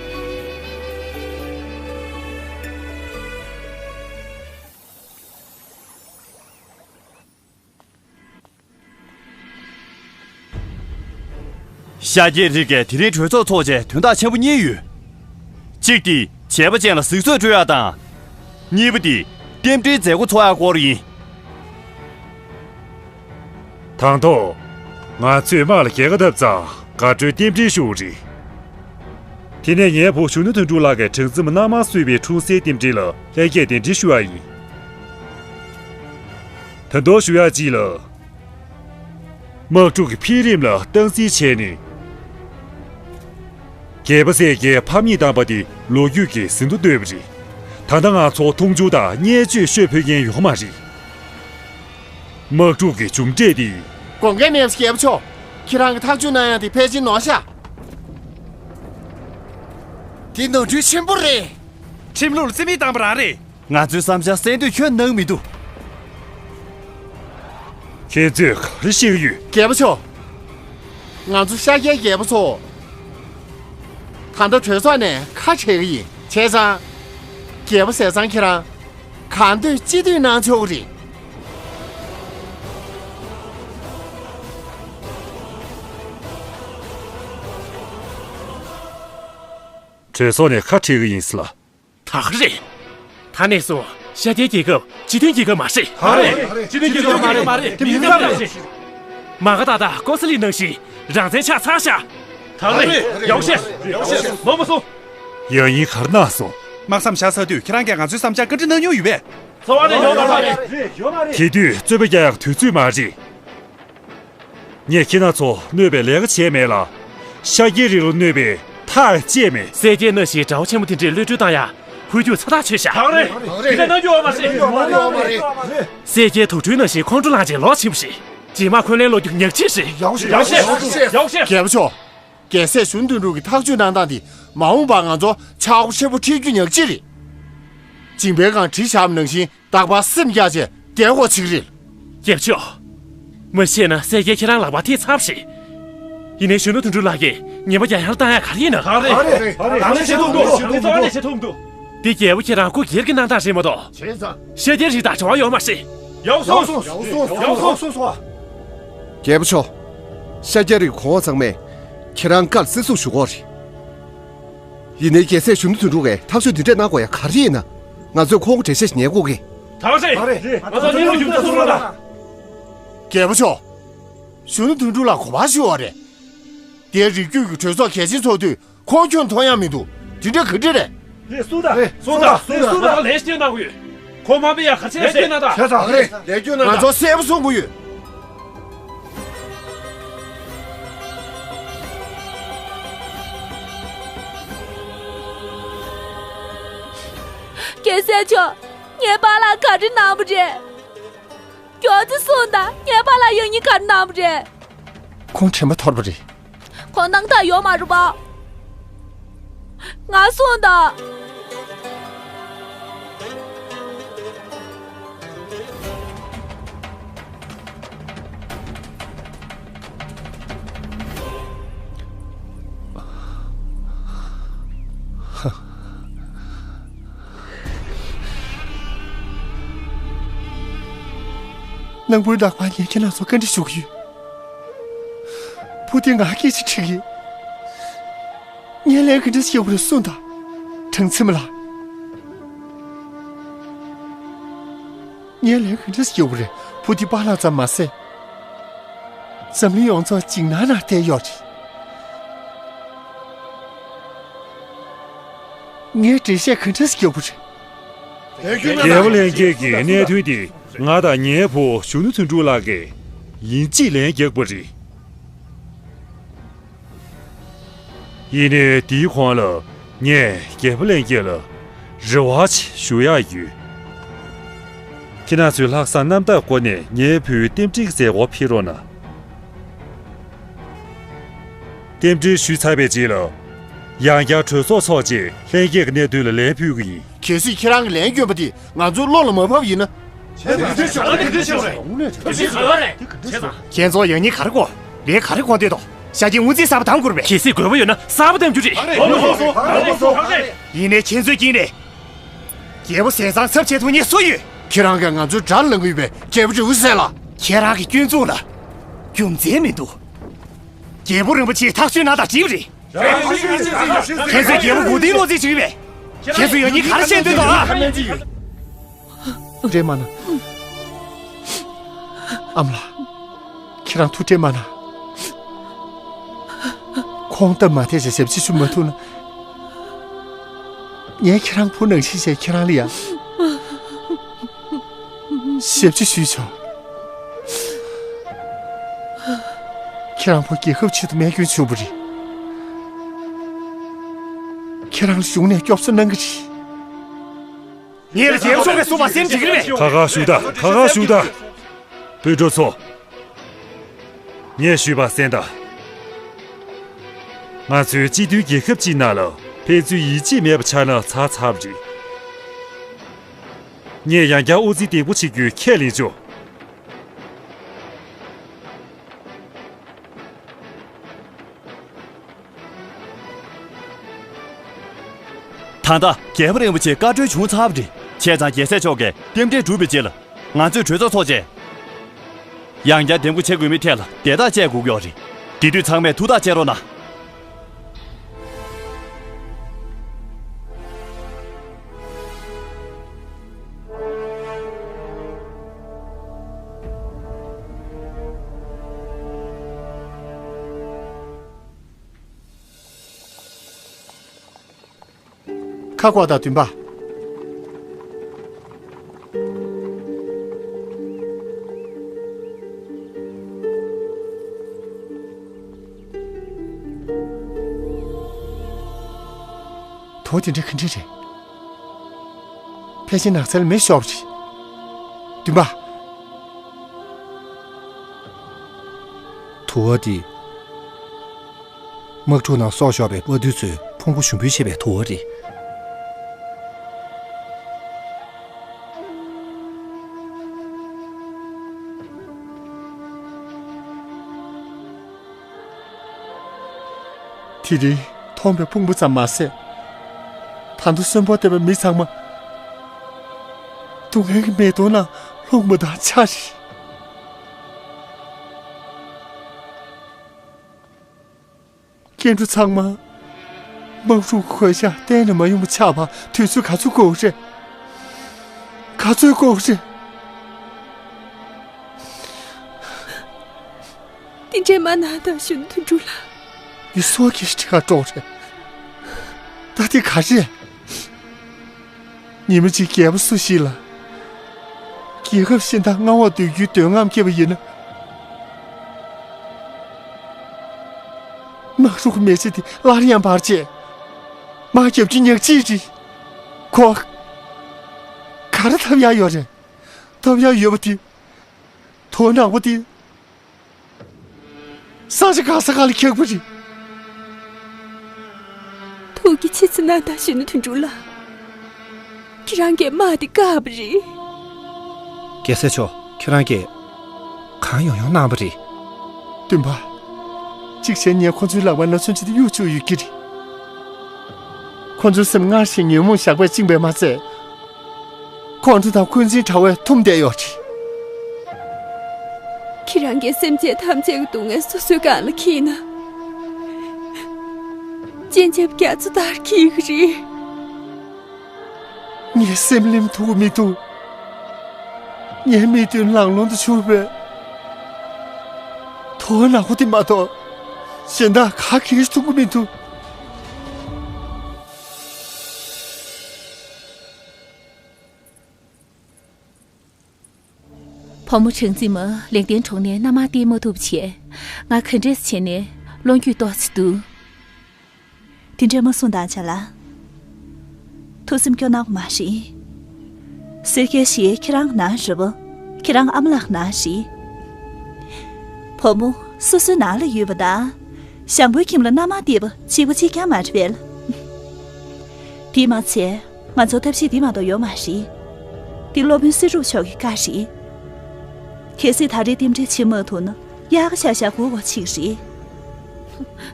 ཤཱཀྱའི་རིགས་ཀྱིས་དེ་རིང་གྲོས་ཚོགས་འཚོགས་རྗེས་དོན་དག་ཆེན་པོ་གཉིས་ཡོད། གཅིག་དེ་བྱས་པ་ཅན་ལ་གཟིགས་ཚོད་སྤྲོད་ཡག་དང་། གཉིས་པ་དེ་རྟེན་འབྲེལ་མཛད་སྒོ་འཚོགས་ཡག་སྐོར་ཡིན། དང་ཐོག་ང་ཚོས་དམག་ལ་རྒྱལ་ཁ་ཐོབ་ཙང་དགའ་སྤྲོའི་རྟེན་འབྲེལ་ཞུ་བ་རེད། དེ་ནས་ངའི་བུ་གཞོན་ནུ་དོན་གྲུབ་ལགས་ཀྱིས་གྲངས་འཛིན་མ་གནམ་མང་གསོལ་བའི་འཁྲུངས་སའི་རྟེན་འབྲེལ་ལ་ལྷན་རྒྱས་གདན་འདྲེན་ཞུ་ཡག་ཡིན། ད་དུང་ཞུ་ཡག་གཅིག་ལ། དམག་འཁྲུག་གི་འཕེལ་རིམ་ལ་སྟངས་འཛིན་བྱས་ནས། རྒྱལ་པོ་སྲས་ཀྱི་ཕམ་ཉེས་བཏང་པ་དེ་ལོ་རྒྱུས་ཀྱིས་ཟིན་ཐོ་བཏོད་པ་རེད། ད་ལྟ་ང་ཚོ་མཐོང་ཆུང་དང་བརྙས་བཅོས་ཤོད་ཕོད་མཁན་ཡོད་མ་རེད། དམག་འཁྲུག་གི་མཇུག་འབྲས་དེ། དགོངས་འགལ་མེད་པ་རྒྱལ་པོ་མཆོག་ཁྱེད་རང་གིས་ཐག་གཅོད་གནང་ཡག་དེ་ཕལ་ཆེར་ནོར་ཤག་དེ་ནོར་འཁྲུལ་ཆེན་པོ་རེད། ཁྲིམས་ལུགས་ལ་རྩིས་མེད་བཏང་པ་རང་རེད། ང་ཚོའི་བསམ་འཆར་གསན་དུས་ཁྱོན་གནང་མི་འདུག་ཁྱེད་ཚོས་ག་རེ་ཤེས་ཀྱི་ཡོད། རྒྱལ་པོ་མཆོག་ང་ཚོ་ཤཱཀྱའི་རྒྱལ་པོ་ཚོ། ད་ལྟ་གྲོས་ཚོགས་ནས་ཁ་བྲལ་གི་ཡིན། བྱས་ཙང་། རྒྱལ་པོ་ཟས་གཙང་ཁྱེད་རང་། གང་འདོད་ཅི་འདོད་གནང་ཆོག་གི་རེད། གྲོས་ཚོགས་ནས་ཁ་ཁྲིད་ཀྱི་ཡིན་ཟེར་ལ། ད་ག་རེད། ད་ནས་བཟུང་ཤཱཀྱའི་རྒྱལ་ཁབ་སྤྱི་མཐུན་རྒྱལ་ཁབ་མ་རེད། ག་རེད། སྤྱི་མཐུན་རྒྱལ་ཁབ་མ་རེད། མ་རེད། དེ་མིན་ཙམ་རེད། མ་ག་ཏག་ཏག་ཀོ་ས་ལི་ནང་བཞིན་རང་བཙན་ཆགས་ཚར་ཤག་ད་རེད། ཡག་བཤད། ཡག་བཤད། མ་མ་སོང་། ཡང་ཡིན་གར་ན་སོང་། དམག་མཚམས་བཞག་ཚར་དུས་ཁྱེད་རང་གིས་ང་ཚོའི་བསམ་འཆར་བཀའ་འདྲི་གནང་མྱོང་ཡོད་པས། ཚོར་བ་ནི་ཡོད་མ་རེད། དེ་དུས་རྩོད་པ་རྒྱག་ཡག་དུས་ཚོད་མ་རེད། ངས་ཁྱེད་རང་ཚོ་གནོད་པའི་ལས་ཀ་བྱས་མེད་ལ། ཤཱཀྱའི་རིགས་ལ་གནོད་པའི་ཐག་བཅད་མེད། གསལ་རྒྱལ་ནང་བཞིན་དགྲ་བོ་ཆེན་པོ་དེ་འདྲས་གློད་བཀྲོལ་བཏང་ཡ་འཕོ་འགྱུར་ཚ་ཐག་ཆོད་ཤག་གང་རེད། དེ་འདྲ་གནང་རྒྱུ་ཡོད་མ་རེད། གསལ་རྒྱལ་དུག་སྦྲུལ་ནང་བཞིན་ཁོང་ཁྲོ་ལངས་བྱས་ལོག་ཕྱིན་པ་རེད། རྗེས་མ་འཁོན་ལན་སློག་རྒྱུ་ཉག་གཅིག་རེད། ཡག་བཤད། ཡག་བཤད། ཡག་བཤད། རྒྱལ་པོ་མཆོག་རྒྱལ་སྲས་གཞོན་ནུ་དོན་གྲུབ་ཀྱིས་ཐག་གཅོད་གནང་སྟངས་དེ་མ་འོངས་པར་ང་ཚོ་ཆག་སྒོ་ཆེན་པོ་འཕྲད་རྒྱུ་ཉག་གཅིག་རེད། ཇིང་པའི་སྒང་གྲི་བཞག་པ་ནང་བཞིན་རྟག་པར་སེམས་བཀྱག་བྱས་བསྡད་དགོས་ཆགས་ཀྱི་རེད། རྒྱལ་པོ་མཆོག་མ་བཤད་ན་གསལ་རྒྱལ་ཁྱེད་རང་ལག་པ་ཐེབས་ཚར་བ་རེད། ཡིན་ནའི་གཞོན་ནུ་དོན་གྲུབ་ལགས་ཀྱིས་ཉེས་པ་རྒྱག་ཡག་ལ་བཏང་ཡག་ག་རེ་ཡིན་ན། ག་རེ། ག་རེ་བྱེད་ཐུབ་འདུག་ག་རེ་བྱེད་ཐུབ་འདུག་དེ་རྒྱལ་པོ་ཁྱེད་རང་སྐུ་སྒེར་གྱི་གནང་སྟངས་རེད་མ་གཏོགས། བྱས་ཙང་། ཤཱཀྱའི་རིགས་དང་འབྲེལ་བ་ཡོད་མ་རེད། ཡག་སོང་། ཡག་སོང་། ཡག་སོང་། ཡག་སོང་། རྒྱལ་པོ་མཆོག་ཤཱཀྱའི་རིགས་གོང་འོག་ཚང་མས་ཁྱེད་རང་བཀའ་ལ་བརྩི་སྲུང་ཞུ་དགོས་རེད། ཡིན་ནའི་རྒྱལ་སྲས་གཞོན་ནུ་དོན་གྲུབ་ཀྱིས་ཐག་གཅོད་འདི་འདྲས་གནང་དགོས་ཡ་ག་རེ་ཡིན་ན། ང་ཚོས་ཁོང་གི་འགྲེལ་བཤད་ཞིག་ཉན་དགོས་ཀི། ད་རེད། ད་རེད། ང་ཚོ་གནས་ལུགས་རྒྱུ་མཚན་གསུང་རོགས་གནང་། རྒྱལ་པོ་མཆོག་གཞོན་ནུ་དོན་གྲུབ་ལ་གོ་བ་ཞུ་བ་རེད། དེ་རིགས་རྒྱུད་ཀྱི་གྲོས་ཚོགས་གལ་ཆེན་ཚོགས་དུས་ཁོང་ཁྱོན་མཐོང་ཡ་མི་འདུག་དེ་འདྲ་ག་འདྲ་རེད། རེད། གསུངས་དང་། རེད། གསུངས་དང་། རེད། གསུངས་དང་། ལན་ཞིག་གནང་དགོས་ཡོད། ཁོང་མ་པའི་ཡ་ག་ཚད་ཟེར་ན་ད། བྱས་ཙང་། རེད། ལས་སྐྱོན་ན་ང་ད། ཚོ་གསལ་པོ་གསུང་གི་ཡོད། རྒྱལ་སྲས་མཆོག་ངའི་པཱ་ལགས་ག་རེ་གནང་བ་རེད། མགྱོགས་ཙམ་གསུངས་དང་། ངའི་པཱ་ལགས་ཡང་སྙིང་ག་རེ་གནང་བ་རེད། ཁོང་དྲན་པ་འཐོར་བ་རེད། ཁོང་སྣང་དག་ཡོད་མ་རེད་པ། ང་གསུངས་དང་། ནང་པུར་ནག་པ་ངས་ཁྱེད་རང་ཚོ་བཀའ་འདྲི་ཞུ་གི་ཡོད། བུ་དེ་ང་སྐད་ཆ་དྲིས་ཀྱི། ངས་ལན་ག་འདྲ་ཞིག་བར་གསུངས་དང་། དྲང་ཚིམ་ལ། ངས་ལན་ག་འདྲ་ཞིག་བར། བུ་དེ་པཱ་ལགས་ཙམ་མ་ཟད། འཛམ་གླིང་ཡོངས་རྫོགས་འཇིགས་སྣང་ནང་བསྡད་ཡོད་རེད། ངས་འགྲེལ་བཤད་ག་འདྲ་ཞིག་བར། རྒྱལ་པོ་ལྷན་རྒྱས་ཀྱི་གནད་དོན་དེ་ང་དང་ངའི་བུ་གཞོན་ནུ་དོན་གྲུབ་ལགས་ཀྱིས་ཡིན་གཅིག་ལན་རྒྱག་པ་རེད། ཡིན་ནའི་དེའི་གོང་ལ་ངས་རྒྱལ་པོ་ལྷན་རྒྱས་ལ་རེ་བ་ཞིག་ཞུ་ཡག་ཡོད། ཁྱེད་རང་ཚོས་ལྷག་བསམ་རྣམ་དག་སྒོ་ནས་ངའི་བུའི་རྟེན་འབྲེལ་གྱི་མཛད་སྒོར་ཕེབས་རོགས་གནང་། རྟེན་འབྲེལ་ཞུས་ཚར་བའི་རྗེས་ལ། ཡང་བསྐྱར་གྲོས་ཚོགས་འཚོགས་རྗེས་ལྷན་རྒྱས་ཀྱི་གནད་དོན་ལ་ལན་ཕུལ་གྱི་ཡིན། གལ་སྲིད་ཁྱེད་རང་གིས་ལན་བསྐྱོན་པ་དེ་ང་ཚོའི་བློ་ལ་མ་བབས་ཡིན་ན། ཁྱེད་ཚོ་ཡང་སྙིང་ག་རེ་དགོས། ལན་ག་རེ་དགོས་འདོད་དོ། ཤཱཀྱའི་དངུལ་རྩིས་གསར་པ་བདམས་རྒྱུ་རེད། གལ་སྲིད་དགོས་པ་ཡོད་ན་གསར་པ་བདམས་རྒྱུ་རེད། ཡིན་ནའི་ཁྱེད་ཚོའི་དཀྱིལ་ནས་རྒྱལ་པོ་ཟས་གཙང་ཚབ་བྱེད་ཐུབ་མཁན་སུ་ཡོད། ཁྱེད་རང་གིས་ང་ཚོའི་དགྲར་ལངས་ཀྱི་ཡོད་པས་རྒྱལ་པོ་འབྲས་བུ་གསལ་ལ། ཁྱེད་རང་གི་སྐྱོན་འཛུགས་ལ་རྒྱུ་མཚན་མི་འདུག་རྒྱལ་པོ་རིན་པོ་ཆེས་ཐག་གཅོད་གནང་དང་བྲིས་པ་རེད། ཁྱེད་ཚོས་རྒྱལ་པོ་མགོ་རྟིང་སློག་རྩིས་བྱེད་ཀྱི་མེད། ཁྱེད་ཚོས་ཡང་སྙིང་ག་རེ་བཤད་འདོད་དོ་ཨ། ཐུགས་ཁྲལ་མ་གནང་། ཨ་མ་ལགས། ཁྱེད་རང་ཐུགས་ཁྲལ་མ་གནང་། ཁོང་སྟབས་མ་བདེ་བྱས་ཞབས་ཕྱི་ཞུ་མ་ཐུབ་ན། ངས་ཁྱེད་རང་བུ་ནང་བཞིན་བྱས་ཁྱེད་རང་ལ་ཡང་ཞབས་ཕྱི་ཞུས་ཆོག་ཁྱེད་རང་བུ་རྒྱལ་ཁབ་ཆེད་དུ་རྨས་སྐྱོན་བྱུང་བ་རེད། ཁྱེད་རང་ལ་གཞུང་ནས་སྐྱོབ་གསོ་གནང་གི་རེད། ངས་ལ་རྒྱལ་པོ་མཆོག་གིས་གསུངས་པ་སེམས་འགྲིག་གི་རེད་པས། ཁ་ཁ་ཞུ་ད། ཁ་ཁ་ཞུ་ད། སྤུན་གྲོགས་ཚོ། ངས་ཞུས་པ་གསན་དང་། ང་ཚོའི་སྤྱི་མཐུན་རྒྱལ་ཁབ་ཅིག་ནང་ལ་ཕན་ཚུན་ཡིད་ཆེས་མེད་པ་ཆགས་ན་ཚར་ཚར་བ་རེད། ངས་ཡང་བསྐྱར་དབུ་འཛིན་བདེ་པོ་བྱེད་རྒྱུའི་ཁས་ལེན་ཆོག་ད་ལྟ་རྒྱལ་པོ་རིན་པོ་ཆེ་བཀའ་འཁྲོལ་བྱུང་ཚར་བ་རེད། བྱས་ཙང་རྒྱལ་སྲས་མཆོག་གིས་རྟེན་འབྲེལ་གྲུབ་པའི་རྗེས་ལ། ང་ཚོས་གྲོས་ཚོགས་འཚོགས་རྗེས། ཡང་བསྐྱར་འདེམས་བསྐོ་བྱེད་དགོས་མིན་ཐད་ལ་དེ་དག་བཅད་དགོས་ཀྱི་ཡོད་རེད། དེ་དུས་ཚང་མས་ཐུགས་ཐག་བཅད་རོགས་གནང་། ཁ་ཁོག་དང་བདུན་པ། དུ་བ་དེ་འདྲ་ག་འདྲ་རེད། ཕལ་ཆེར་ནགས་ཚལ་མེ་ཤོར་བ་རེད། བདུན་པ། དུ་བ་དེ། དམག་འཁྲུག་ནང་སྲོག་ཤོར་བའི་དམག་དུད་ཚོའི་ཕུང་པོ་ཞུགས་འབུལ་བྱེད་པའི་དུ་བ་རེད། དེ་རིང་མཐོང་བའི་ཕུང་པོ་ཙམ་མ་ཟད། ད་དུང་གསོན་པོར་བསྡད་པའི་མི་ཚང་མ་སྡུག་བསྔལ་གྱི་མེ་དོང་ནང་ལྷུང་བ་དང་ཆ་རེད། སྐྱེ་འགྲོ་ཚང་མ་དམག་འཁྲུག་གི་གོད་ཆག་གཏན་ནས་མ་ཡོང་བ་ཆགས་པར་དུས་ཚོད་ག་ཚོད་འགོར་རེད། ག་ཚོད་འགོར་རེད། དེ་འདྲའི་མ་ན་ད་ཞུ་ན་དོན་གྲུབ་ལགས། ངའི་སྲོག་གི་ཁྲི་ཁར་འགྲོ་རེད། ད་དེ་ག་རེད། ཉི་མ་གཅིག་རྒྱལ་པོ་སུ་ཞིག་ལ། རྒྱལ་ཁབ་གཞན་དག་མངའ་འོག་སྡོད་རྒྱུའི་འདོད་རྔམ་སྐྱེས་པ་ཡིན་ན། དམག་འཁྲུག་མེ་ལྕེ་དེ་སླར་ཡང་འབར་རྗེས། དམག་རྒྱབ་རྒྱུ་ཉག་གཅིག་རེད། ཁོ། ག་རེ་ཐབས་ཡག་ཡོད་རེད། ཐབས་ཡག་ཡོད་པ་དེ། དོ་ནག་པོ་དེ། ས་ཆ་ག་ས་ག་ལ་འཁྱག་པ་རེད། ཐུགས་ཀྱི་ཕྱི་ཚེ་ན་ད་ཞུ་ན་དོན་གྲུབ་ལགས། ཁྱེད་རང་གིས་དམག་དེ་བཀག་པ་རེད། རྒྱལ་སྲས་མཆོག་ཁྱེད་རང་གིས་གང་ཡོང་ཡོང་གནང་བ་རེད། བདུན་པ། གཅིག་བྱས་ནས་ཁོ་ཚོའི་ལག་པ་ན་མཚོན་ཆ་དེ་གཡུག་བཅུག་ཡོད་ཀྱི་རེད། ཁོ་ཚོའི་སེམས་སྔར་བཞིན་ཉོན་མོངས་ཞགས་པས་བཅིངས་པས་མ་ཚད། ཁོང་ཁྲོ་དང་འཁོན་འཛིན་དྲ་བས་འཐུམ་བསྡད་ཡོད་རེད། ཁྱེད་རང་གིས་སེམས་ཅན་ཐམས་ཅད་ཀྱི་སྡུག་བསྔལ་སོ་སོའི་སྒང་ལ་འཁྱེར་ན། སྤྱན་ཆབ་རྒྱ་མཚོ་ལྟར་འཁྱིལ་གྱི་རེད། ངའི་སེམས་ལྷིང་ཐུབ་མི་འདུག་ངའི་མིག་མདུན་ལང་ལོང་དུ་འཕྱུར་བའི་དོ་ནག་པོ་དེ་མ་གཏོགས་གཞན་དག་ག་གེ་མཐོང་གི་མི་འདུག་བུ་མོ་གྲངས་འཛིན་མ་ལེགས་ལྡན་གྲོང་ནས་མནའ་མ་སྟེར་མ་ཐུབ་བྱས། ང་ག་འདྲས་བྱས་ནས་བློ་འགྱོད་ཏོག་ཙམ་འདུག་དེ་འདྲས་མ་གསུངས་དང་བྱ་ལ། ཐུགས་སེམས་སྐྱོ་གནང་དགོས་མ་རེད། སེར་སྐྱའི་གཞིས་ཁྱེད་རང་ནང་རེད་པ། ཁྱེད་རང་ཨ་མ་ལགས་ནང་རེད། བུ་མོ་སོ་སོའི་ནང་ལ་ཡོད་པ་དང་། ཞང་པོའི་ཁྱིམ་ལ་མནའ་མ་སྟེར་བ་གཅིག་པ་གཅིག་རྐྱང་མ་རེད་པས། དེས་མ་ཚད་ང་ཚོར་ཐབས་ཤེས་འདི་མ་གཏོགས་ཡོད་མ་རེད། འདི་སློབ་དཔོན་སེ་འབྲུག་མཆོག་གི་བཀའ་རེད། གལ་སྲིད་ད་རེས་རྟེན་འབྲེལ་བྱེད་མ་ཐུབ་ན་དབྱར་ཁ་ཤར་ཤར་སྒུག་དགོས་ཅིག་རེད།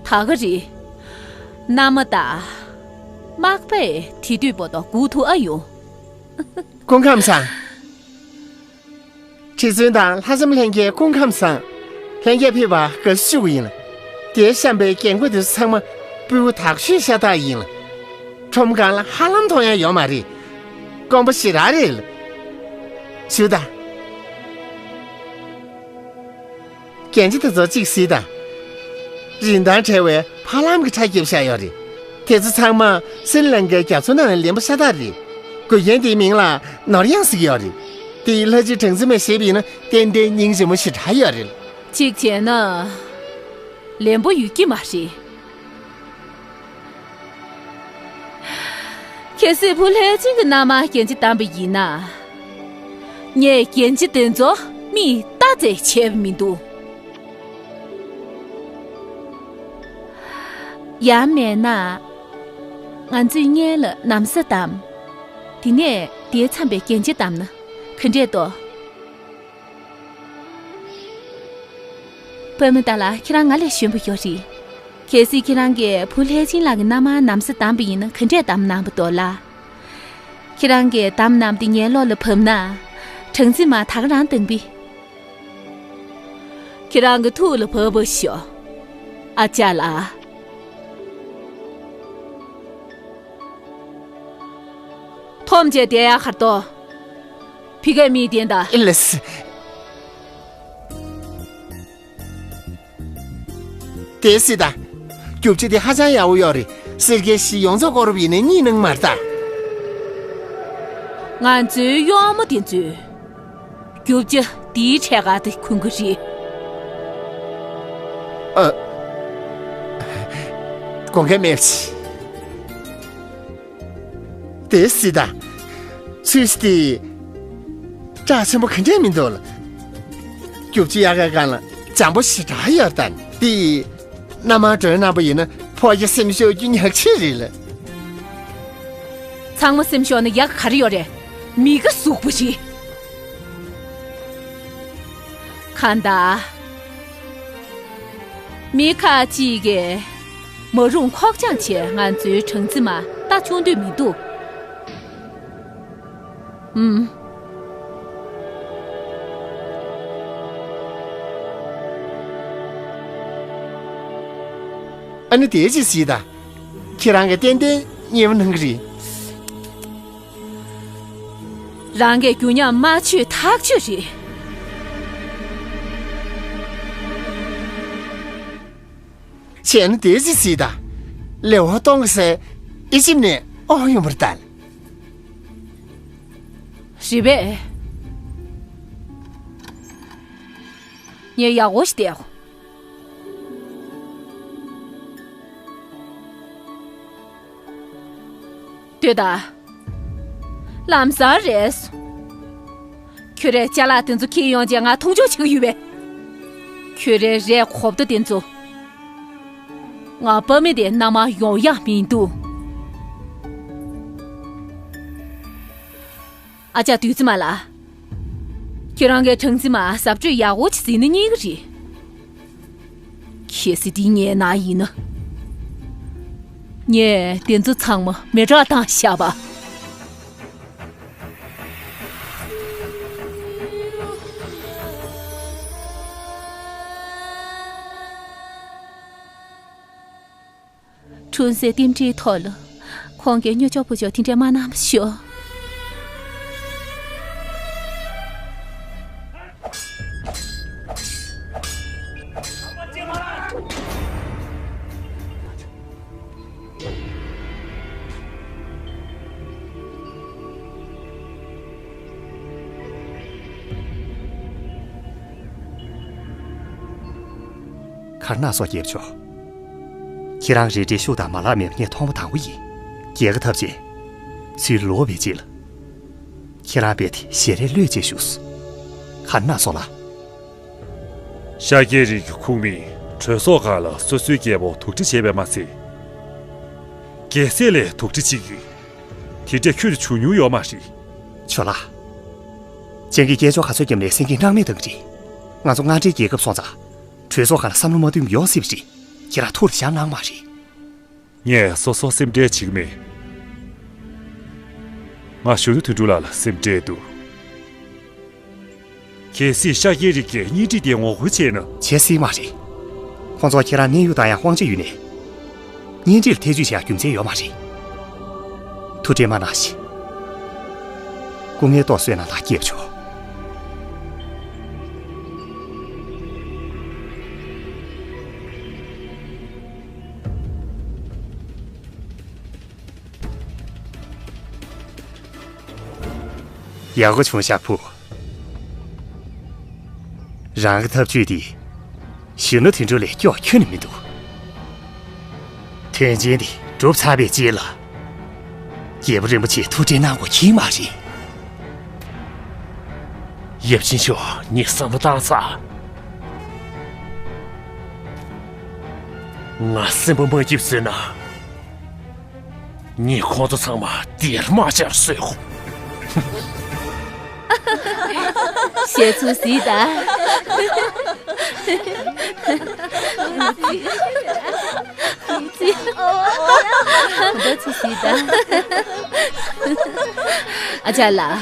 ད་ག་རེད། མནའ་མ་དང་། མག་པས་དེ་དུས་བར་དུ་སྒུག་ཐུབ་ཨ་ཡོང་། སྐུ་ཁམས་བཟང་། ཁྲི་བཙུན་དང་ལྷ་ལྕམ་ལྷན་རྒྱས་སྐུ་ཁམས་བཟང་། ལྷན་རྒྱས་ཕེབས་པར་དགའ་བསུ་ཞུ་གི་ཡིན་ལ། དེར་བཤམས་པའི་རྒྱན་གོས་དེ་ཚོ་ཚང་མ་སྤུས་མོ་དག་ཤོས་ཤ་སྟག་ཡིན་ལ། ཁྲོམ་སྒང་ལ་ཧ་ལམ་མཐོང་ཡ་ཡོད་མ་རེད། དཀོན་པོ་ཞེ་དྲག་རེད་ལ། ཞུ་དང་། རྒྱན་ཆ་དེ་ཚོ་གཅིག་གཟིགས་དང་། རིན་ཐང་བྲལ་བའི་ཧ་ལམ་གྱི་ཁྲ་བརྒྱབ་བཞག་ཡོད་རེད། དེ་ཚོ་ཚང་མ་སྲི་ལང་ཀའི་རྒྱ་མཚོ་ནང་ལ་ལེན་པ་ཤ་སྟག་རེད། འགོས་རྒྱན་དེའི་མིང་ལ་ནོར་གཡང་ཟེར་གྱི་ཡོད་རེད། དེ་ལྷ་རྗེ་གྲངས་འཛིན་མས་བཞེས་པ་ཡིན་ན་ཏན་ཏན་སྙིང་རྗེ་མོ་ཞེ་དྲག་ཡོད་རེད། གཅིག་བྱས་ན། ལེན་པོ་ཡོད་ཀྱི་མ་རེད། གལ་སྲིད་བུ་ལྷས་བྱིན་གྱི་མནའ་མར་རྒྱན་ཆ་བདམས་པ་ཡིན་ན། ངས་རྒྱན་ཆ་དེ་ཚོ་མིས་ལྟ་ཙམ་བྱས་པ་མི་འདུག་ཡང་མིན་ན། ང་ཚོས་སྔོན་ལ་ན་བཟའ་བདམས། དེ་ནས་དེའི་མཚམས་པའི་རྒྱན་ཆ་བདམས་ན་ག་འདྲས་འདུག་པདྨ་ཏཱ་ལ། ཁྱེད་རང་ང་ལས་གཞོན་པོ་ཡོད་རེད། གལ་སྲིད་ཁྱེད་རང་གིས་བུ་ལྷས་བྱིན་ལགས་ཀྱི་མནའ་མར་ན་བཟའ་བདམས་པ་ཡིན་ན་ག་འདྲས་བདམས་གནང་བ་འདུག་ལགས། ཁྱེད་རང་གིས་བདམས་གནང་བ་དེ་ངའི་བློ་ལ་བབས་ན། གྲངས་འཛིན་མ་ད་ག་རང་བཏང་པས། ཁྱེད་རང་གི་ཐུགས་ལ་བབས་པ་ཤོག་ཨ་ཅག་ལགས། འཐོམ་བྱས་བསྡད་ཡག་ག་རེ་འདུག་ཕ་གིར་མིག་བསྟན་དང་། ཨེ་ལས། དེ་སྲིད་ད། རྒྱུ་ཆ་དེ་ཧ་ཅང་ཡག་པོ་ཡོད་རེད། སེར་སྐྱའི་གཞིས་ཡོངས་རྫོགས་སྐོར་རུབ་ཡིན་ནའི་གཉིད་གནང་མ་རེད་ད། ང་ཚོའི་གཡོག་མོ་དེ་ཚོས་རྒྱུ་ཆ་འདིའི་ཕྲད་ག་དེ་གོན་གི་རེད། ཨ། དགོངས་འགལ་མེད། དེ་སྲིད་ད། ཚུལ་དེ། བཀྲག་ཆེན་པོ་ག་འདྲས་མི་འདུག་ལ། རྒྱུ་ཆ་ཡག་ག་སྒང་ལ་འཇམ་པོ་ཞེ་དྲག་ཡོད་ད། དེ། མནའ་མ་སྒྲོན་གནང་པ་ཡིན་ན་ཕོ་རྒྱས་སེམས་ཤོར་རྒྱུ་ཉག་ཕྲ་རེད་ལ། ཚང་མ་སེམས་ཤོར་ན་ཡག་ག་རེ་ཡོད་རེད། མི་ག་ཟུག་པོ་ཞིག་གང་ལྟར། མི་ཁག་ཅིག་གིས་མ་རུངས་ཁོག་བཅངས་བྱས་ང་ཚོའི་སྦྲང་རྩི་མ་ལྟ་ཆུང་འདོད་མི་འདུག་ཨུམ། ཨ་ནི་དེ་ཅི་སྲིད་ད། ཁྱེད་རང་གིས་ཏན་ཏན་མཉེས་པོ་གནང་གི་རེད། རང་གིས་རྒྱུ་ཉམས་མ་བཅོས་ཐག་ཆོད་རེད། བྱས་ན་དེ་ཅི་སྲིད་ད། ལེའོ་ཏོང་གི་སྲས་ཨི་ཇིབ་ནས་ཨོ་ཡོང་བར་ལྟ། རེད་པས། ངས་ཡག་པོ་ཞིག་བལྟས། ལྟོས་དང་། ལམ་སང་རེད། ཁྱོད་རའི་ཅ་ལག་དེ་ཚོ་འཁྱེར་ཡོང་རྗེས་ང་མཐོང་ཆུང་བྱེད་ཀྱི་ཡོད་པས། ཁྱོད་རའི་རས་གོ་བརྡ་དེ་ཚོ། ང་པ་མེ་དེ་མནའ་མ་ཡོང་ཡག་མི་འདུག་ཨ་ཅག་བདུད་རྩི་མ་ལགས། ཁྱེད་རང་གིས་སྦྲང་རྩི་མ་གཟབ་སྤྲོས་ཡག་པོ་ཅིག་བྱས་ན་མཉེས་ཀྱི་རེད། གལ་སྲིད་འདི་ངའི་ནང་ཡིན་ན། ངས་དེ་ཚོ་ཚང་མ་མེ་སྲེག་བཏང་བཞག་པ། འཁྲུངས་སའི་རྟེན་འབྲེལ་ཐོག་ལ། ཁོང་གིས་སྨྱོ་ཆོག་པོ་ཆོག་དེ་འདྲས་མ་གནང་བ་ཤོག་གར་ནག་སོགས་རྒྱལ་མཆོག་ཁྱེད་རང་རེ་འདྲའི་ཤུགས་དང་མ་ལག་མེད་པ་ངས་མཐོང་བ་དང་པོ་ཡིན། རྒྱལ་ཁ་ཐབས་ཅན། ཚུར་ལོག་པའི་རྗེས་ལ། ཁྱེད་རང་རྦད་དེ་ཞལ་རས་གློད་ཅེས་ཞུས། གར་ནག་སོགས་ལ། ཤཱཀྱའི་རིགས་ཀྱི་ཁུངས་མེད་གྲོས་ཚོགས་ཁག་ལ་སོ་སོའི་རྒྱལ་པོ་དུག་སྦྲེལ་བྱས་པས་མ་ཚད། རྒྱལ་སྲས་ལས་དུག་སྦྲེལ་བྱེད་རྒྱུ། དེ་འདྲས་ཁྱོན་ནས་བྱུང་མྱོང་ཡོད་མ་རེད། ཇོ་ལགས། སྤྱང་ཀིས་སྐད་ཅོར་ག་ཚོད་བརྒྱབ་ནའི་སེང་གེས་སྣང་མེད་བཏང་གི་རེད། ང་ཚོ་མངའ་འབྲེལ་རྒྱལ་ཁབ་སོང་ཙང་། གྲོས་ཚོགས་ཁག་ལ་བསམ་བློ་མ་བཏོན་པ་ཡོང་སྲིད་པ་རེད། ཁྱེད་རང་ཐུགས་ལ་བཞག་གནང་མ་རེད། ངས་སོ་སོར་སེམས་ཁྲལ་བྱེད་ཀྱི་མེད། ང་གཞོན་ནུ་དོན་གྲུབ་ལགས་ལ་སེམས་ཁྲལ་འདུག་གལ་སྲིད་ཤཱཀྱའི་རིགས་ཀྱིས་གཉེན་སྒྲིག་དེ་ངོ་རྒོལ་བྱས་ན། བྱེད་སྲིད་མ་རེད། ཁོང་ཚོར་ཁྱེད་རང་གནས་ཡུལ་དང་ཡང་དབང་ཆ་ཡོད་ནའི། གཉེན་སྒྲིག་ལ་ཐེ་བྱུས་བྱེད་ཡག་རྒྱུ་མཚན་ཡོད་མ་རེད། ཐུགས་ཁྲལ་མ་གནང་ཞིག་སྐུ་ངལ་ཏོག་གསོས་གནང་དང་། སྐྱེས་མཆོག་ཡག་པོ་བྱུང་ཤག་བུ། རང་གི་ཐབས་ཇུས་དེ། གཞོན་ནུ་དོན་གྲུབ་ལས་སྐྱོ་ཁྱོན་ནས་མི་འདུག་དོན་ཆེན་དེ་གྲུབ་ཚར་བའི་རྗེས་ལ། རྒྱལ་པོ་རིན་པོ་ཆེས་ཐུགས་ཁྲལ་གནང་དགོས་ཀྱི་མ་རེད། ཡབ་ཆེན་མཆོག་ངས་བསམ་བློ་བཏང་ཚར། ང་སེམས་པ་མ་སྐྱིད་བཟོས་ན། ངས་ཁོང་ཚོ་ཚང་མ་དེར་དམག་རྒྱག་བཟོས་ཤོག་བཤད་ཚུལ་གཟིགས་དང་། གཟིགས་ཚུལ་གཟིགས་དང་། ཨ་ཅག་ལགས།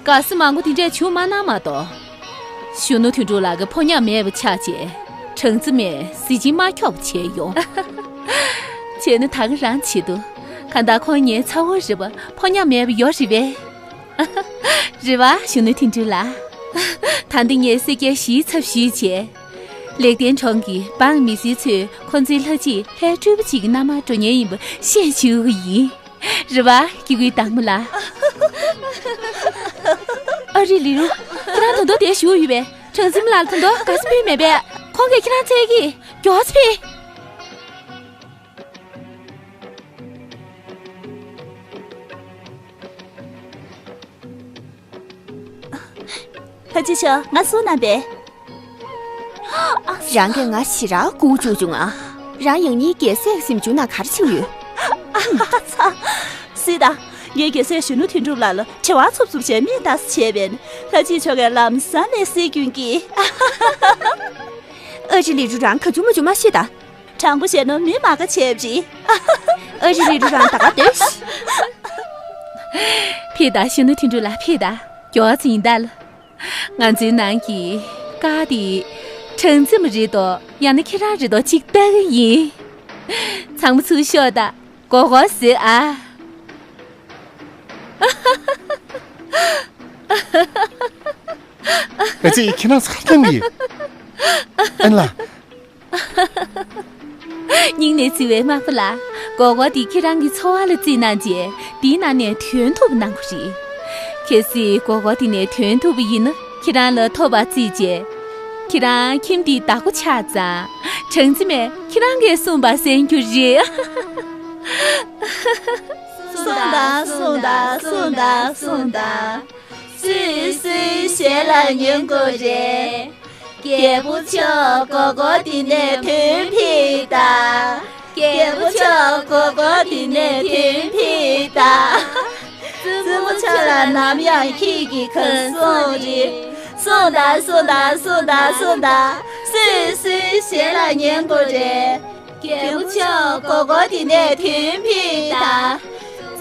དགའ་བསུ་མང་པོ་དེ་འདྲས་བྱུང་མ་གནང་མ་གཏོགས། གཞོན་ནུ་དོན་གྲུབ་ལགས་ཀྱི་ཕོ་ཉ་མེད་པ་ཆགས་རྗེས་སྦྲང་རྩི་མས་གཟི་བྱིན་མ་འཁྱོག་པ་བྱས་ཡོང་། བྱས་ན་ད་ག་རང་བྱེད་དོ། གང་ལྟར་ཁོང་ངའི་ཚ་བོ་རེད་པ། ཕོ་ཉ་མེད་པ་ཡོད་རེད་པས། རེད་པ་གཞོན་ནུ་དོན་གྲུབ་ལགས། ད་འདི་ངས་སེར་སྐྱའི་གཞིའི་ཚབ་ཞུས་བྱས། ལེགས་ལྡན་གྲོང་གི་འབངས་མི་སེར་ཚོས་ཁོང་ཚོའི་ལྷ་རྗེ་ལྷའི་སྤྲུལ་པ་གཅིག་གི་མནའ་མར་འགྲོ་མཁན་ཡིན་པ་ཤེས་བཅུག་གི་ཡིན། རེད་པ། སྐྱེ་དགུའི་བདག་མོ་ལགས། ཨ་རི་ལི་རུ། ཁྱེད་རང་ད་དུང་དེར་བཞུགས་ཡོད་པས། གྲངས་འཛིན་མ་ལགས་ད་དུང་དགའ་བསུ་ཕུལ་མེད་པས། ཁོང་གིས་ཁྱེད་རང་འཚོལ་གྱིས་མགྱོགས་སེ་ཕེབས། ལྷ་རྗེ་ཤོ། ང་སུ་ན་པས། རང་གིས་ང་ཞེ་དྲག་སྒུག་བཅུག་བྱུང་ཨ། རང་ཡང་སྙིང་རྒྱལ་སྲས་ཞིབ་འཇུག་ན་ག་རེ་བྱེད་ཡོད། ཨ་ཚ། སྲིད་ད། ངས་རྒྱལ་སྲས་གཞོན་ནུ་དོན་གྲུབ་ལགས་ལ་བྱ་བ་འཚུབ་འཚུབ་བྱས་མིག་ལྟ་ས་བྱས་པས། ལྷ་རྗེ་ཤོ་གིས་ལམ་སང་ལས་སྲིད་རྒྱུན་གྱི། ཨ་ཅེ་ལི་རུ། རང་ག་ཚོད་མ་བྱུང་མ་ཤེས་ད། དྲང་པོ་བཤད་ན་མི་མ་དགའ་བྱས་པ་རེད། ཨ་ཅེ་ལི་རུ། རང་ད་ག་སྡོད་ཤིག་ཕེབས་ད། གཞོན་ནུ་དོན་གྲུབ་ལགས་ཕེབས་ད། མགྱོགས་ཙམ་ཡིན་ད་ལ། ང་ཚོའི་ནང་གི་ཀ་དེ་གྲངས་འཛིན་མ་རེད་དོ། ཡང་ན་ཁྱེད་རང་རེད་དོ། གཅིག་ལྟ་གི་ཡིན། ཚང་མ་ཚུར་ཤོག་ད། མགོ་སྐོར་བཟོས་ཨ། ཨ་ཙི། ཁྱེད་རང་ཚོ་ག་རེ་གཏོང་གི། ཨན་ལ། སྙིང་ནས་བརྩེ་བའི་མ་པ་ལགས། མགོ་སྐོར་འདི་ཁྱེད་རང་གི་འཚོ་བ་ལ་བརྩིས་གནང་རྗེས། འདིའི་ནང་ནས་དོན་ཐུབ་པ་གནང་དགོས་རེད། གལ་སྲིད་མགོ་སྐོར་འདི་ནས་དོན་ཐུབ་པ་ཡིན་ན། ཁྱེད་རང་ལ་ཐོབ་པ་བརྩིས་རྗེས། ཁྱེད་རང་ཁྱིམ་འདིའི་བདག་པོ་ཆགས་ཙང་། གྲངས་འཛིན་མས་ཁྱེད་རང་གིས་གསུངས་པ་གསན་རྒྱུ་རེད། གསུངས་དང་གསུངས་དང་གསུངས་དང་གསུངས་དང་། སུས་སུའི་ཞལ་ལ་ཉན་དགོས་རེད། རྒྱལ་པོ་མཆོག། མགོ་སྐོར་འདི་ནས་དོན་ཕུད་དང་། རྒྱལ་པོ་མཆོག། མགོ་སྐོར་འདི་ནས་དོན་ཕུད་དང་། བཙུན་མོ་མཆོག་ལ་ནམ་ཡང་ཁྱེད་ཀྱི་གང་གསུང་རེད། གསུངས་དང་གསུངས་དང་གསུངས་དང་གསུངས་དང་། སུས་སུའི་ཞལ་ལ་ཉན་དགོས་རེད། རྒྱལ་པོ་མཆོག། མགོ་སྐོར་འདི་ནས་དོན་ཕུད་དང་།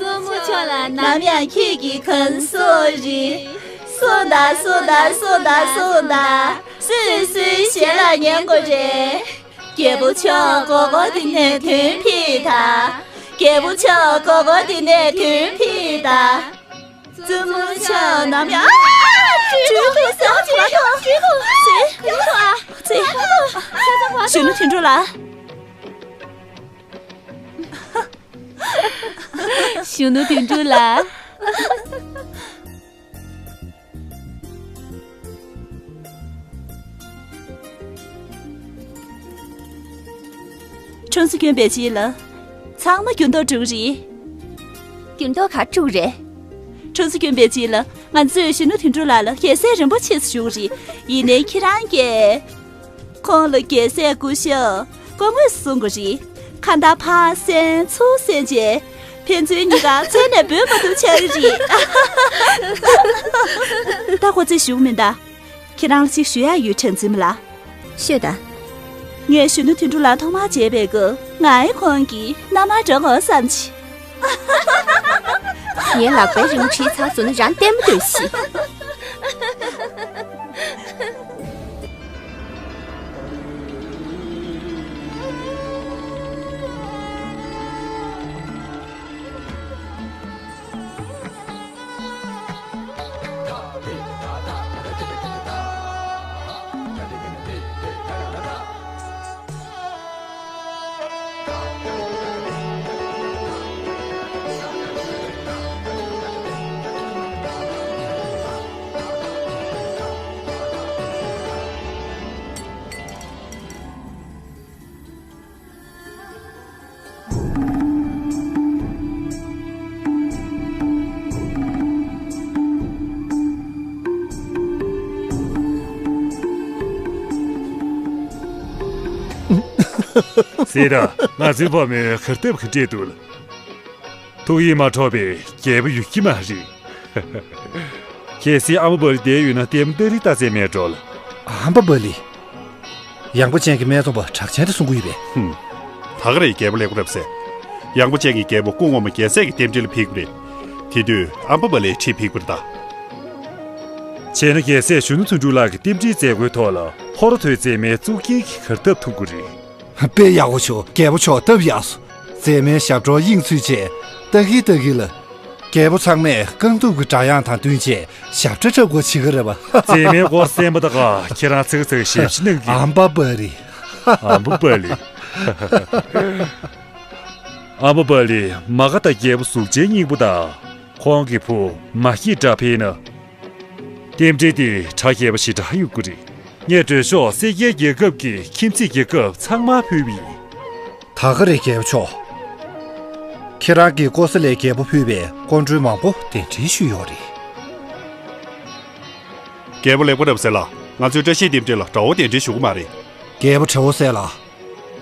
བཙུན་མོ་མཆོག་ལ་ནམ་ཡང་ཁྱེད་ཀྱི་གང་གསུང་རེད། གསུངས་དང་གསུངས་དང་གསུངས་དང་གསུངས་དང་། སུས་སུའི་ཞལ་ལ་ཉན་དགོས་རེད། རྒྱལ་པོ་མཆོག། མགོ་སྐོར་འདི་ནས་དོན་ཕུད་དང་། རྒྱལ་པོ་མཆོག། མགོ་སྐོར་འདི་ནས་དོན་ཕུད་དང་། བཙུན་མོ་མཆོག་ནམ་ཡང་། ཨ། སྤྲུལ་སྐུ་ཟེར་བ་ཅིག་མ་གཏོགས། སྤྲུལ་སྐུ་ཨ། ཙི། གཞོན་ནུ་དོན་གྲུབ་ལགས། གཞོན་ནུ་དོན་གྲུབ་ལགས། གྲངས་སུ་བསྐྱོན་པའི་རྗེས་ལ། ཚང་མ་འགྱུར་ལྡོག་འགྲོ་གི་རེད། འགྱུར་ལྡོག་ག་འགྲོ་གི་རེད། གྲངས་སུ་བསྐྱོན་པའི་རྗེས་ལ། ང་ཚོས་གཞོན་ནུ་དོན་གྲུབ་ལགས་ལ་རྒྱལ་སྲས་རིན་པོ་ཆེ་ཞུ་གི་རེད། ཡིན་ནའི་ཁྱེད་རང་གིས་ཁོང་ལ་རྒྱལ་སྲས་སྐུ་ཞབས་སྐུ་ངོས་སུ་གསུང་དགོས་རེད། ཁ་བརྡ་ཕར་གསན་ཚུར་གསན་བྱས། ཕན་ཚུན་གཉིས་ཀ་རྩད་ནས་འབུད་མ་ཐུབ་ཆགས་ཀྱི་རེད། ད་ཁོ་ཚོས་ཞུ་གི་མིན་ད། ཁྱེད་རང་ལ་ཅིག་ཞུ་ཡག་ཡོད། གྲངས་འཛིན་མ་ལགས། ཤོད་དང་། ངས་གཞོན་ནུ་དོན་གྲུབ་ལགས་ཐོག་མར་མཇལ་བའི་སྐབས། ང་ཡི་ཁོང་གི་མནའ་མར་འགྲོ་དགོས་བསམ་གྱི། ངའི་ལག་པའི་རིན་ཁྲིའི་ཚར་སོང་ན་རང་ལྟད་མོ་ལྟོས་ཤིག། སྲིད་ད། ང་ཚོའི་བུ་མོས་གར་སྟབས་ག་འདྲས་འདུག་ལ། ཐུགས་ཡིད་མ་འཕྲོག་པའི་རྒྱལ་པོ་ཡོད་ཀྱི་མ་རེད། གལ་སྲིད་ཨ་མ་བ་ལི་བསྡད་ཡོད་ན་ལྟད་མོ་ལྟ་རིན་ལྟ་ཚད་མེད་འགྲོ་ལ། ཨ་མ་བ་ལི། ཡང་པོ་ཅན་གྱི་སྨད་འཚོང་པ་གྲགས་ཅན་དེ་གསུང་གི་ཡོད་པས། ཧུམ། ད་ག་རེ་རྒྱལ་པོ་ལེགས་པོ་རབ་ཟེར། ཡང་པོ་ཅན་གྱི་རྒྱལ་པོ་སྐུ་ངོ་མ་རྒྱལ་སྲས་ཀྱི་རྟེན་འབྲེལ་ལ་ཕེབས་ཀྱི་རེད། དེ་དུས་ཨ་མ་བ་ལི་ཁྲིད་ཕེབས་པར་གདའ། བྱས་ན་རྒྱལ་སྲས་གཞོན་ནུ་དོན་གྲུབ་ལགས་ཀྱི་རྟེན་འབྲེལ་མཛད་སྒོའི་ཐོག་ལ་ཧོར་ཐོའི་མཛེས་མའི་གཙུག་རྒྱན་གྱི་གར་སྟབས་ཐུག་གི་རེད། དཔེ་ཡག་པོ་བྱུང་། རྒྱལ་པོ་མཆོག་སྟབས་ཡག་སོང་། མཛེས་མའི་ཞབས་བྲོ་དབྱིངས་ཚུད་བྱས། ལྟ་གིན་ལྟ་གིན་ལ། རྒྱལ་པོ་ཚང་མས་རྐང་གདུབ་ཀྱི་སྒྲ་དབྱངས་དང་བསྟུན་བྱས་ཞབས་བྲོ་འཁྲབ་དགོས་བྱེད་ཀྱི་རེད་པ། མཛེས་མའི་མགོ་སེན་པོ་དག་ཁྱེད་རང་ཚིག་ཚིག་ཞབས་ཕྱི་གནང་གི། ཨམ་པ་པ་རི། ཨམ་པ་པ་ལི། ཨམ་པ་པ་ལི། མ་ག་དང་རྒྱལ་པོ་གཟུགས་ཅན་སྙིང་པོ་དང་། ཁོང་གི་བུ་མ་སྐྱེས་དགྲ་ཕན་ན། རྟེན་འབྲེལ་དེ་གྲ་རྒྱས་པ་ཞེ་དྲག་ཡོད་ཀྱི་རེད། ངས་མགྲོན་ཤོག་སེར་སྐྱའི་རྒྱལ་ཁབ་ཀྱི་ཁྱིམ་མཚེས་རྒྱལ་ཁབ་ཚང་མར་ཕུལ་བ་ཡིན། ད་ག་རེད་རྒྱལ་པོ་མཆོག་ཁྱེད་རང་གིས་ཀོ་ས་ལའི་རྒྱལ་པོ་ཕུལ་བའི་སྐུ་མགྲོན་མང་པོ་གདན་འདྲེན་ཞུས་ཡོད་རེད། རྒྱལ་པོ་ལེགས་པ་རབ་གསལ་ལགས། ང་ཚོའི་བཀྲ་ཤིས་རྟེན་འབྲེལ་ལ་དགྲ་བོ་གདན་འདྲེན་ཞུ་གི་མ་རེད། རྒྱལ་པོ་དྲེའུ་སེ་ལགས།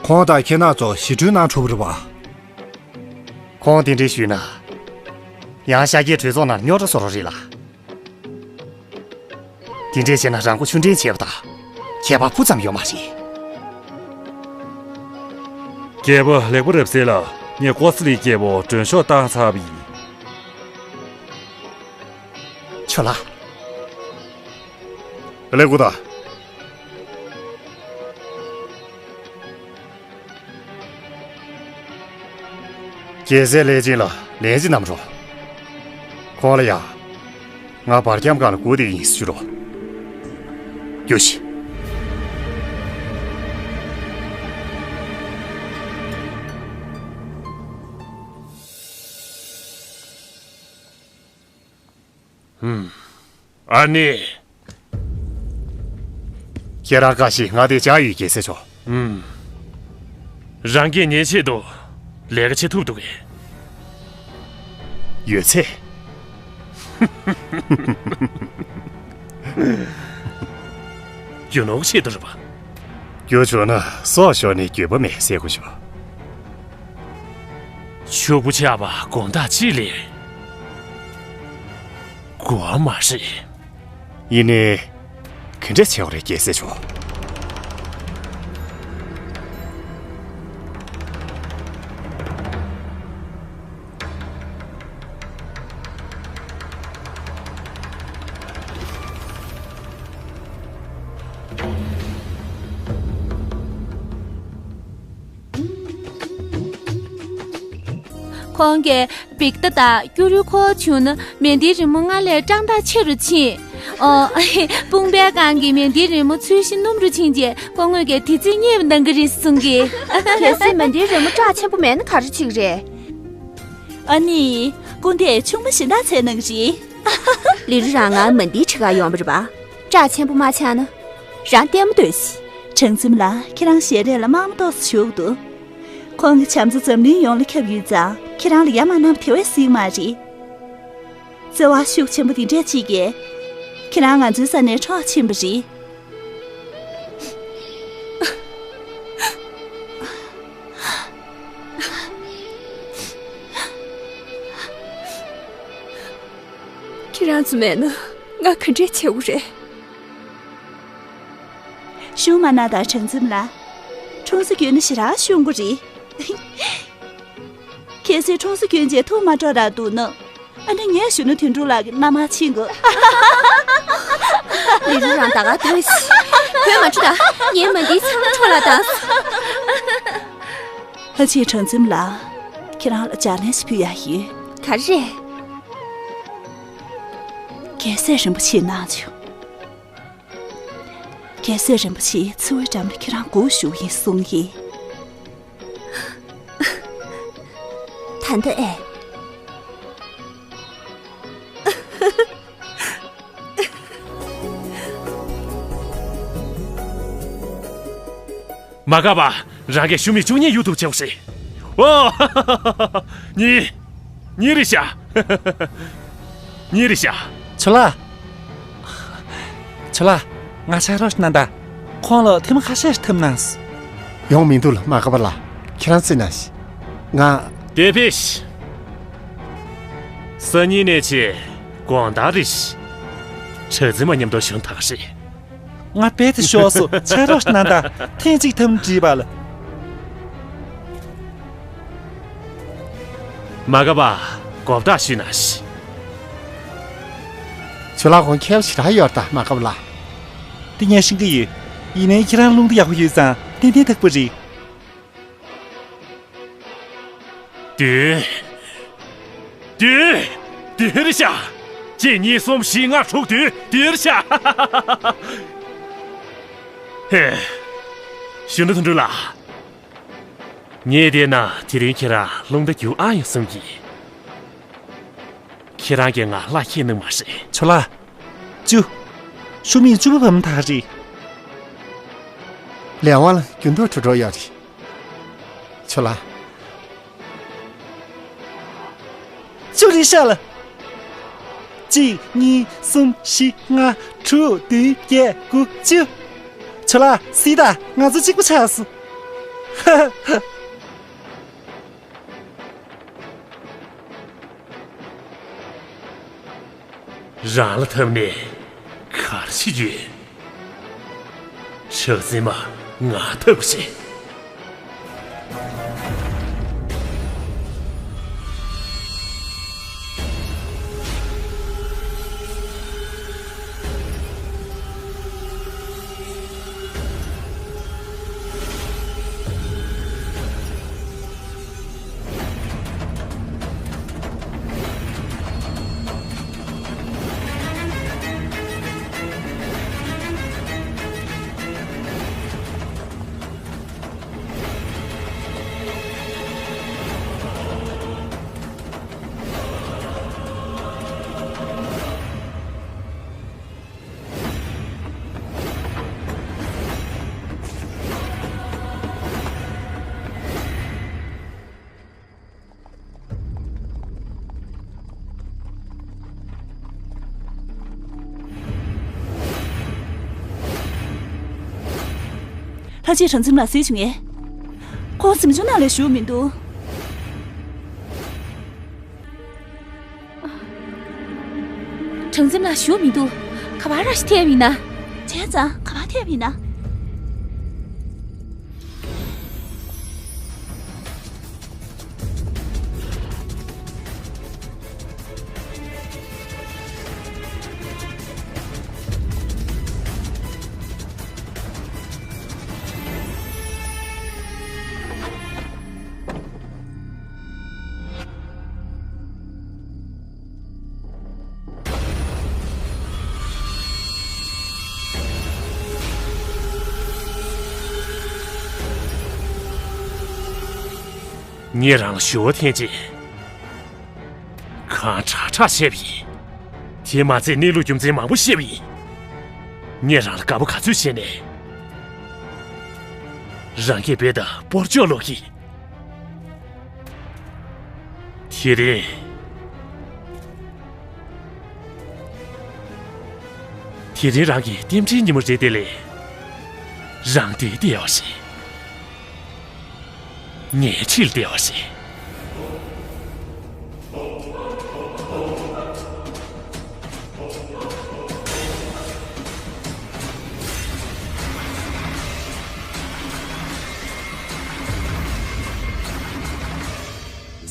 ཁོང་དང་ཁྱེད་རྣམ་ཚོ་ཞི་གྲོས་གནང་ཐུབ་རེད་པ། ཁོང་གདན་འདྲེན་ཞུས་ན། ཡང་ཤཱཀྱའི་གྲོས་ཚོགས་ནང་རྙོག་དྲ་བཟོ་རོགས་རེད་ལ། དེ་འདྲས་བྱས་ན་རང་མགོ་ཆུང་འདྲེན་བྱས་པ་དང་། ཁྱད་པར་སྤུ་ཙམ་ཡོད་མ་རེད། རྒྱལ་པོ་ལེགས་པ་རབ་གསལ་ལགས། ངས་ཀོ་ས་ལའི་རྒྱལ་པོར་མགྲོན་ཤོག་བཏང་ཚར་བ་ཡིན། ཁྱོད་ལ། ལེགས་པོ་དང་། རྒྱལ་སྲས་ལྷས་བྱིན་ལ་ལན་ཅིག་གནང་རོགས། ཁོང་ལ་ཡང་། ང་བར་ཁྱམས་སྒང་ལ་སྒུག་བསྡད་ཀྱི་ཡིན་ཟེར་ཞུ་རོགས། རྒྱུགས་ཤིག། ཨ་ནི། ཁྱེད་རང་བཀའ་བཞིན་ང་དེ་བཅར་ཡོད། རྒྱལ་སྲས་མཆོག། ཨུམ། རང་གིས་ངའི་ཆེད་དུ་ལས་ཀ་བྱེད་ཐུབ་འདུག་གས། ཡོད་ཚད། རྒྱུ་ནོར་ཆེད་དུ་རེད་པ། རྒྱུ་བྱུང་ན་སྲོག་ཤོར་ནས་འགྱོད་པ་མེད་ཟེར་གོ་ཞོ། ཕྱུག་པོ་ཆགས་པ་དགོང་དག་གཅིག་ལས་དགོས་མ་རེད། ཡིན་ནའི། ག་འདྲ་བྱེད་དགོས་རེད། རྒྱལ་སྲས་མཆོག། ཁོང་གིས་བིག་ཏ་དང་ཀྱུ་རུ་ཁོ་བྱུང་ན་མེ་མདའི་རི་མོ་སྔར་ལས་སྐྲག་མདངས་ཆེ་རུ་ཕྱིན། ཨོ། དཔུང་པའི་སྒང་གི་མེ་མདའི་རི་མོ་ཚོས་གཞི་སྣུམ་རུ་ཕྱིན་རྗེས་སྐུ་ངོ་གིས་དེ་ཚོའི་སྙད་པ་འདང་གི་རེད་གསུང་གི། གལ་སྲིད་མེ་མདའི་རི་མོ་སྐྲག་ཆེན་པོ་མེད་ན་ག་རེ་བྱེད་ཀྱི་རེད། ཨ་ནི། སྐུ་ངོ་དེ་ཆུང་མ་གཞན་དག་ཚད་གནང་གི་རེད། ལི་རུ་རང་ང་མེ་མདའི་ཁྲི་ཁར་ཡོང་བ་རེད་པ། སྐྲག་ཆེན་པོ་མ་ཆགས་ན། རང་ལྟད་མོ་ལྟོས་ཤིག། གྲང་འཛིན་ལགས། ཁྱེད་རང་ཞལ་རས་ལ་དམར་མོ་ཏོག་ཙམ་བྱུགས་འདུག། ཁོང་གི་བྱམས་བརྩེ་འཛམ་གླིང་ཡོངས་ལ་ཁྱབ་ཡོད་ཙང་ཁྱེད་རང་ལ་ཡ་མ་གནང་བ་དེ་བས་སྲིད་མ་རེད། བརྩེ་བ་ཤུགས་ཆེན་པོ་འདི་འདྲས་གཅིག་གིས་ཁྱེད་རང་ང་ཚོའི་ས་ནས་འཕྲོག་ཕྱིན་པ་རེད། ཁྱེད་རང་ཚོ་མེད་ན་ང་ག་འདྲས་བྱེད་དགོས་རེད། ཤུང་མ་ན་དང་གྲང་འཛིན་ལགས། འཁྲུངས་ས་བརྒྱུད་ནས་ཞེ་དྲག་ཤུང་གི་རེད། ཁྱེད་ཚོས་འཁྲུངས་ས་བརྒྱུད་རྗེས་ཐུགས་མ་སྤྲོ་ར་འདུག་ན། ཨ་ནི་ངས་གཞོན་ནུ་དོན་གྲུབ་ལགས་ཀྱི་མནའ་མར་ཕྱིན་དགོས། ལི་རུ་རང་ད་ག་སྡོད་ཤིག། བོད་མ་འཁྲུག་ད། ངའི་མ་འདིའི་ཚང་འཕྲོ་ལ་བཏང་སོང་། ལྷ་རྗེ་གྲང་འཛིན་ལགས། ཁྱེད་རང་ལ་ལྗགས་ལན་ཞིག་ཕུལ་ཡ་ཡོད། ག་རེ་རེད། རྒྱལ་སྲས་རིན་པོ་ཆེས་གནང་བྱུང་། རྒྱལ་སྲས་རིན་པོ་ཆེས་ཚེ་བའི་འགྲམ་ལ་ཁྱེད་རང་སྒུག་བཞུགས་ཡིན་གསུངས་ཡིན། ད་ལྟ་ཨེ། མ་འགགས་པ། རང་གིས་ཞུ་མི་བཅུ་གཉིས་གཡུག་ཐུབ་བྱུང་ཟེར། ཨོ། གཉིས། གཉིས་རེད་ཤག། གཉིས་རེད་ཤག། ཇོ་ལགས། ཇོ་ལགས། ང་ཕྱག་རོགས་ཤིག་གནང་དང་། ཁོང་ལ་ཐེངས་མ་ཁ་ཤས་ཤིག་ཐུབ་གནང་། ཡོང་མི་འདུག་ལ། མ་འགགས་པ་ལགས། ཁྱེད་རང་རྩིས་གནང་ཞིག། ང་། དེ་ཕེབས་ཤིག། སང་ཉིན་ནས་བྱས་དགོང་དག་རེད་ཤག། གྲགས་འཛིན་མ་མཉམ་དུ་བཞུགས་ཐག་རེད། ང་རྦད་དེ་ཤོག་སོ། ཕྱག་རོགས་གནང་དང་། ཐེངས་གཅིག་ཐུབ་ན་འགྲིག་པ་ལ། མ་འགགས་པ། གོ་བརྡ་ཞུས་ན་ཤི། ཇོ་ལགས་ཁོང་མཁས་པ་ཞེ་དྲག་ཡོད་ད། མ་འགགས་པ་ལགས། དེ་ངས་ཤེས་ཀྱི་ཡོད། ཡིན་ནའི་ཁྱེད་རང་རླུང་རྟ་ཡག་པོ་ཡོད་ཙང་ཏན་ཏན་ཐུག་པ་རེད། བདུན། བདུན། བདུན་རེད་ཤག། གཅིག་གཉིས་གསུམ་བཞི་ལྔ་དྲུག་བདུན། བདུན་རེད་ཤག། ཧེ། གཞོན་ནུ་དོན་གྲུབ་ལགས། ངས་བལྟས་ན་དེ་རིང་ཁྱེད་རང་རླུང་རྟ་རྒྱུག་ཨང་ཡོད་བསམ་གྱི། ཁྱེད་རང་གིས་ང་ལྷག་ཤེས་གནང་མ་རེད། ཇོ་ལགས། བཅུ། ཆུ་མིག་བཅུ་པ་བབས་མ་ཐག་རེད། ལས་དབང་ལ་འགྱུར་ལྡོག་འགྲོ་འགྲོ་ཡོད་རེད། ཆོག་ལ། བཅུ་རེད་ཤག་ལ། གཅིག་གཉིས་གསུམ་བཞི་ལྔ་དྲུག་བདུན་བརྒྱད་དགུ་བཅུ། ཆོག་ལ་སྲིད་ད་ང་ཚོ་གཅིག་པ་ཆགས་སོང་། ཧ་ཧ། རང་ལ་འཐམས་ནས་ག་རེ་བྱེད་རྒྱུ་ཡོད། ཆགས་སེམས་མ་ང་ཐབས་ཤེས། ལྷ་རྗེས་གྲངས་འཛིན་ལ་གསལ་བྱུང་ངས། ཁོང་གཟིམ་ཆུང་ནང་ལ་བཞུགས་མི་འདུག་གྲངས་འཛིན་ལ་བཞུགས་མི་འདུག་ག་པར་ར་ཞིག་ཐེབས་ཡིན་ན། བྱས་ཙང་ག་པར་ཐེབས་ཡིན་ན། ངས་རང་ལ་ཞུ་བ་འཐེན་རྗེས། གང་དྲག་དྲག་བཤད་པ་ཡིན། དེ་མ་ཚད་གནས་ལུགས་རྒྱུ་མཚན་མང་པོ་བཤད་པ་ཡིན། ངས་རང་ལ་དགའ་པོ་ག་ཚོད་བྱས་ནས། རང་གིས་རྦད་དེ་སྤོར་གཅོག་ལོག་གི། དེ་རིང་། དེ་རིང་རང་གི་རྟེན་འབྲེལ་ཉིན་མོ་རེད་དེ་ལས། རང་འདིར་བསྡད་པ་རེད། ངའི་འཁྲིས་ལ་བསྡད་པ་རེད།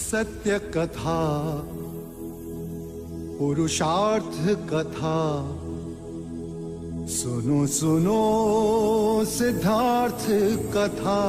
सत्य कथा पुरुषार्थ कथा सुनो सुनो सिद्धार्थ कथा।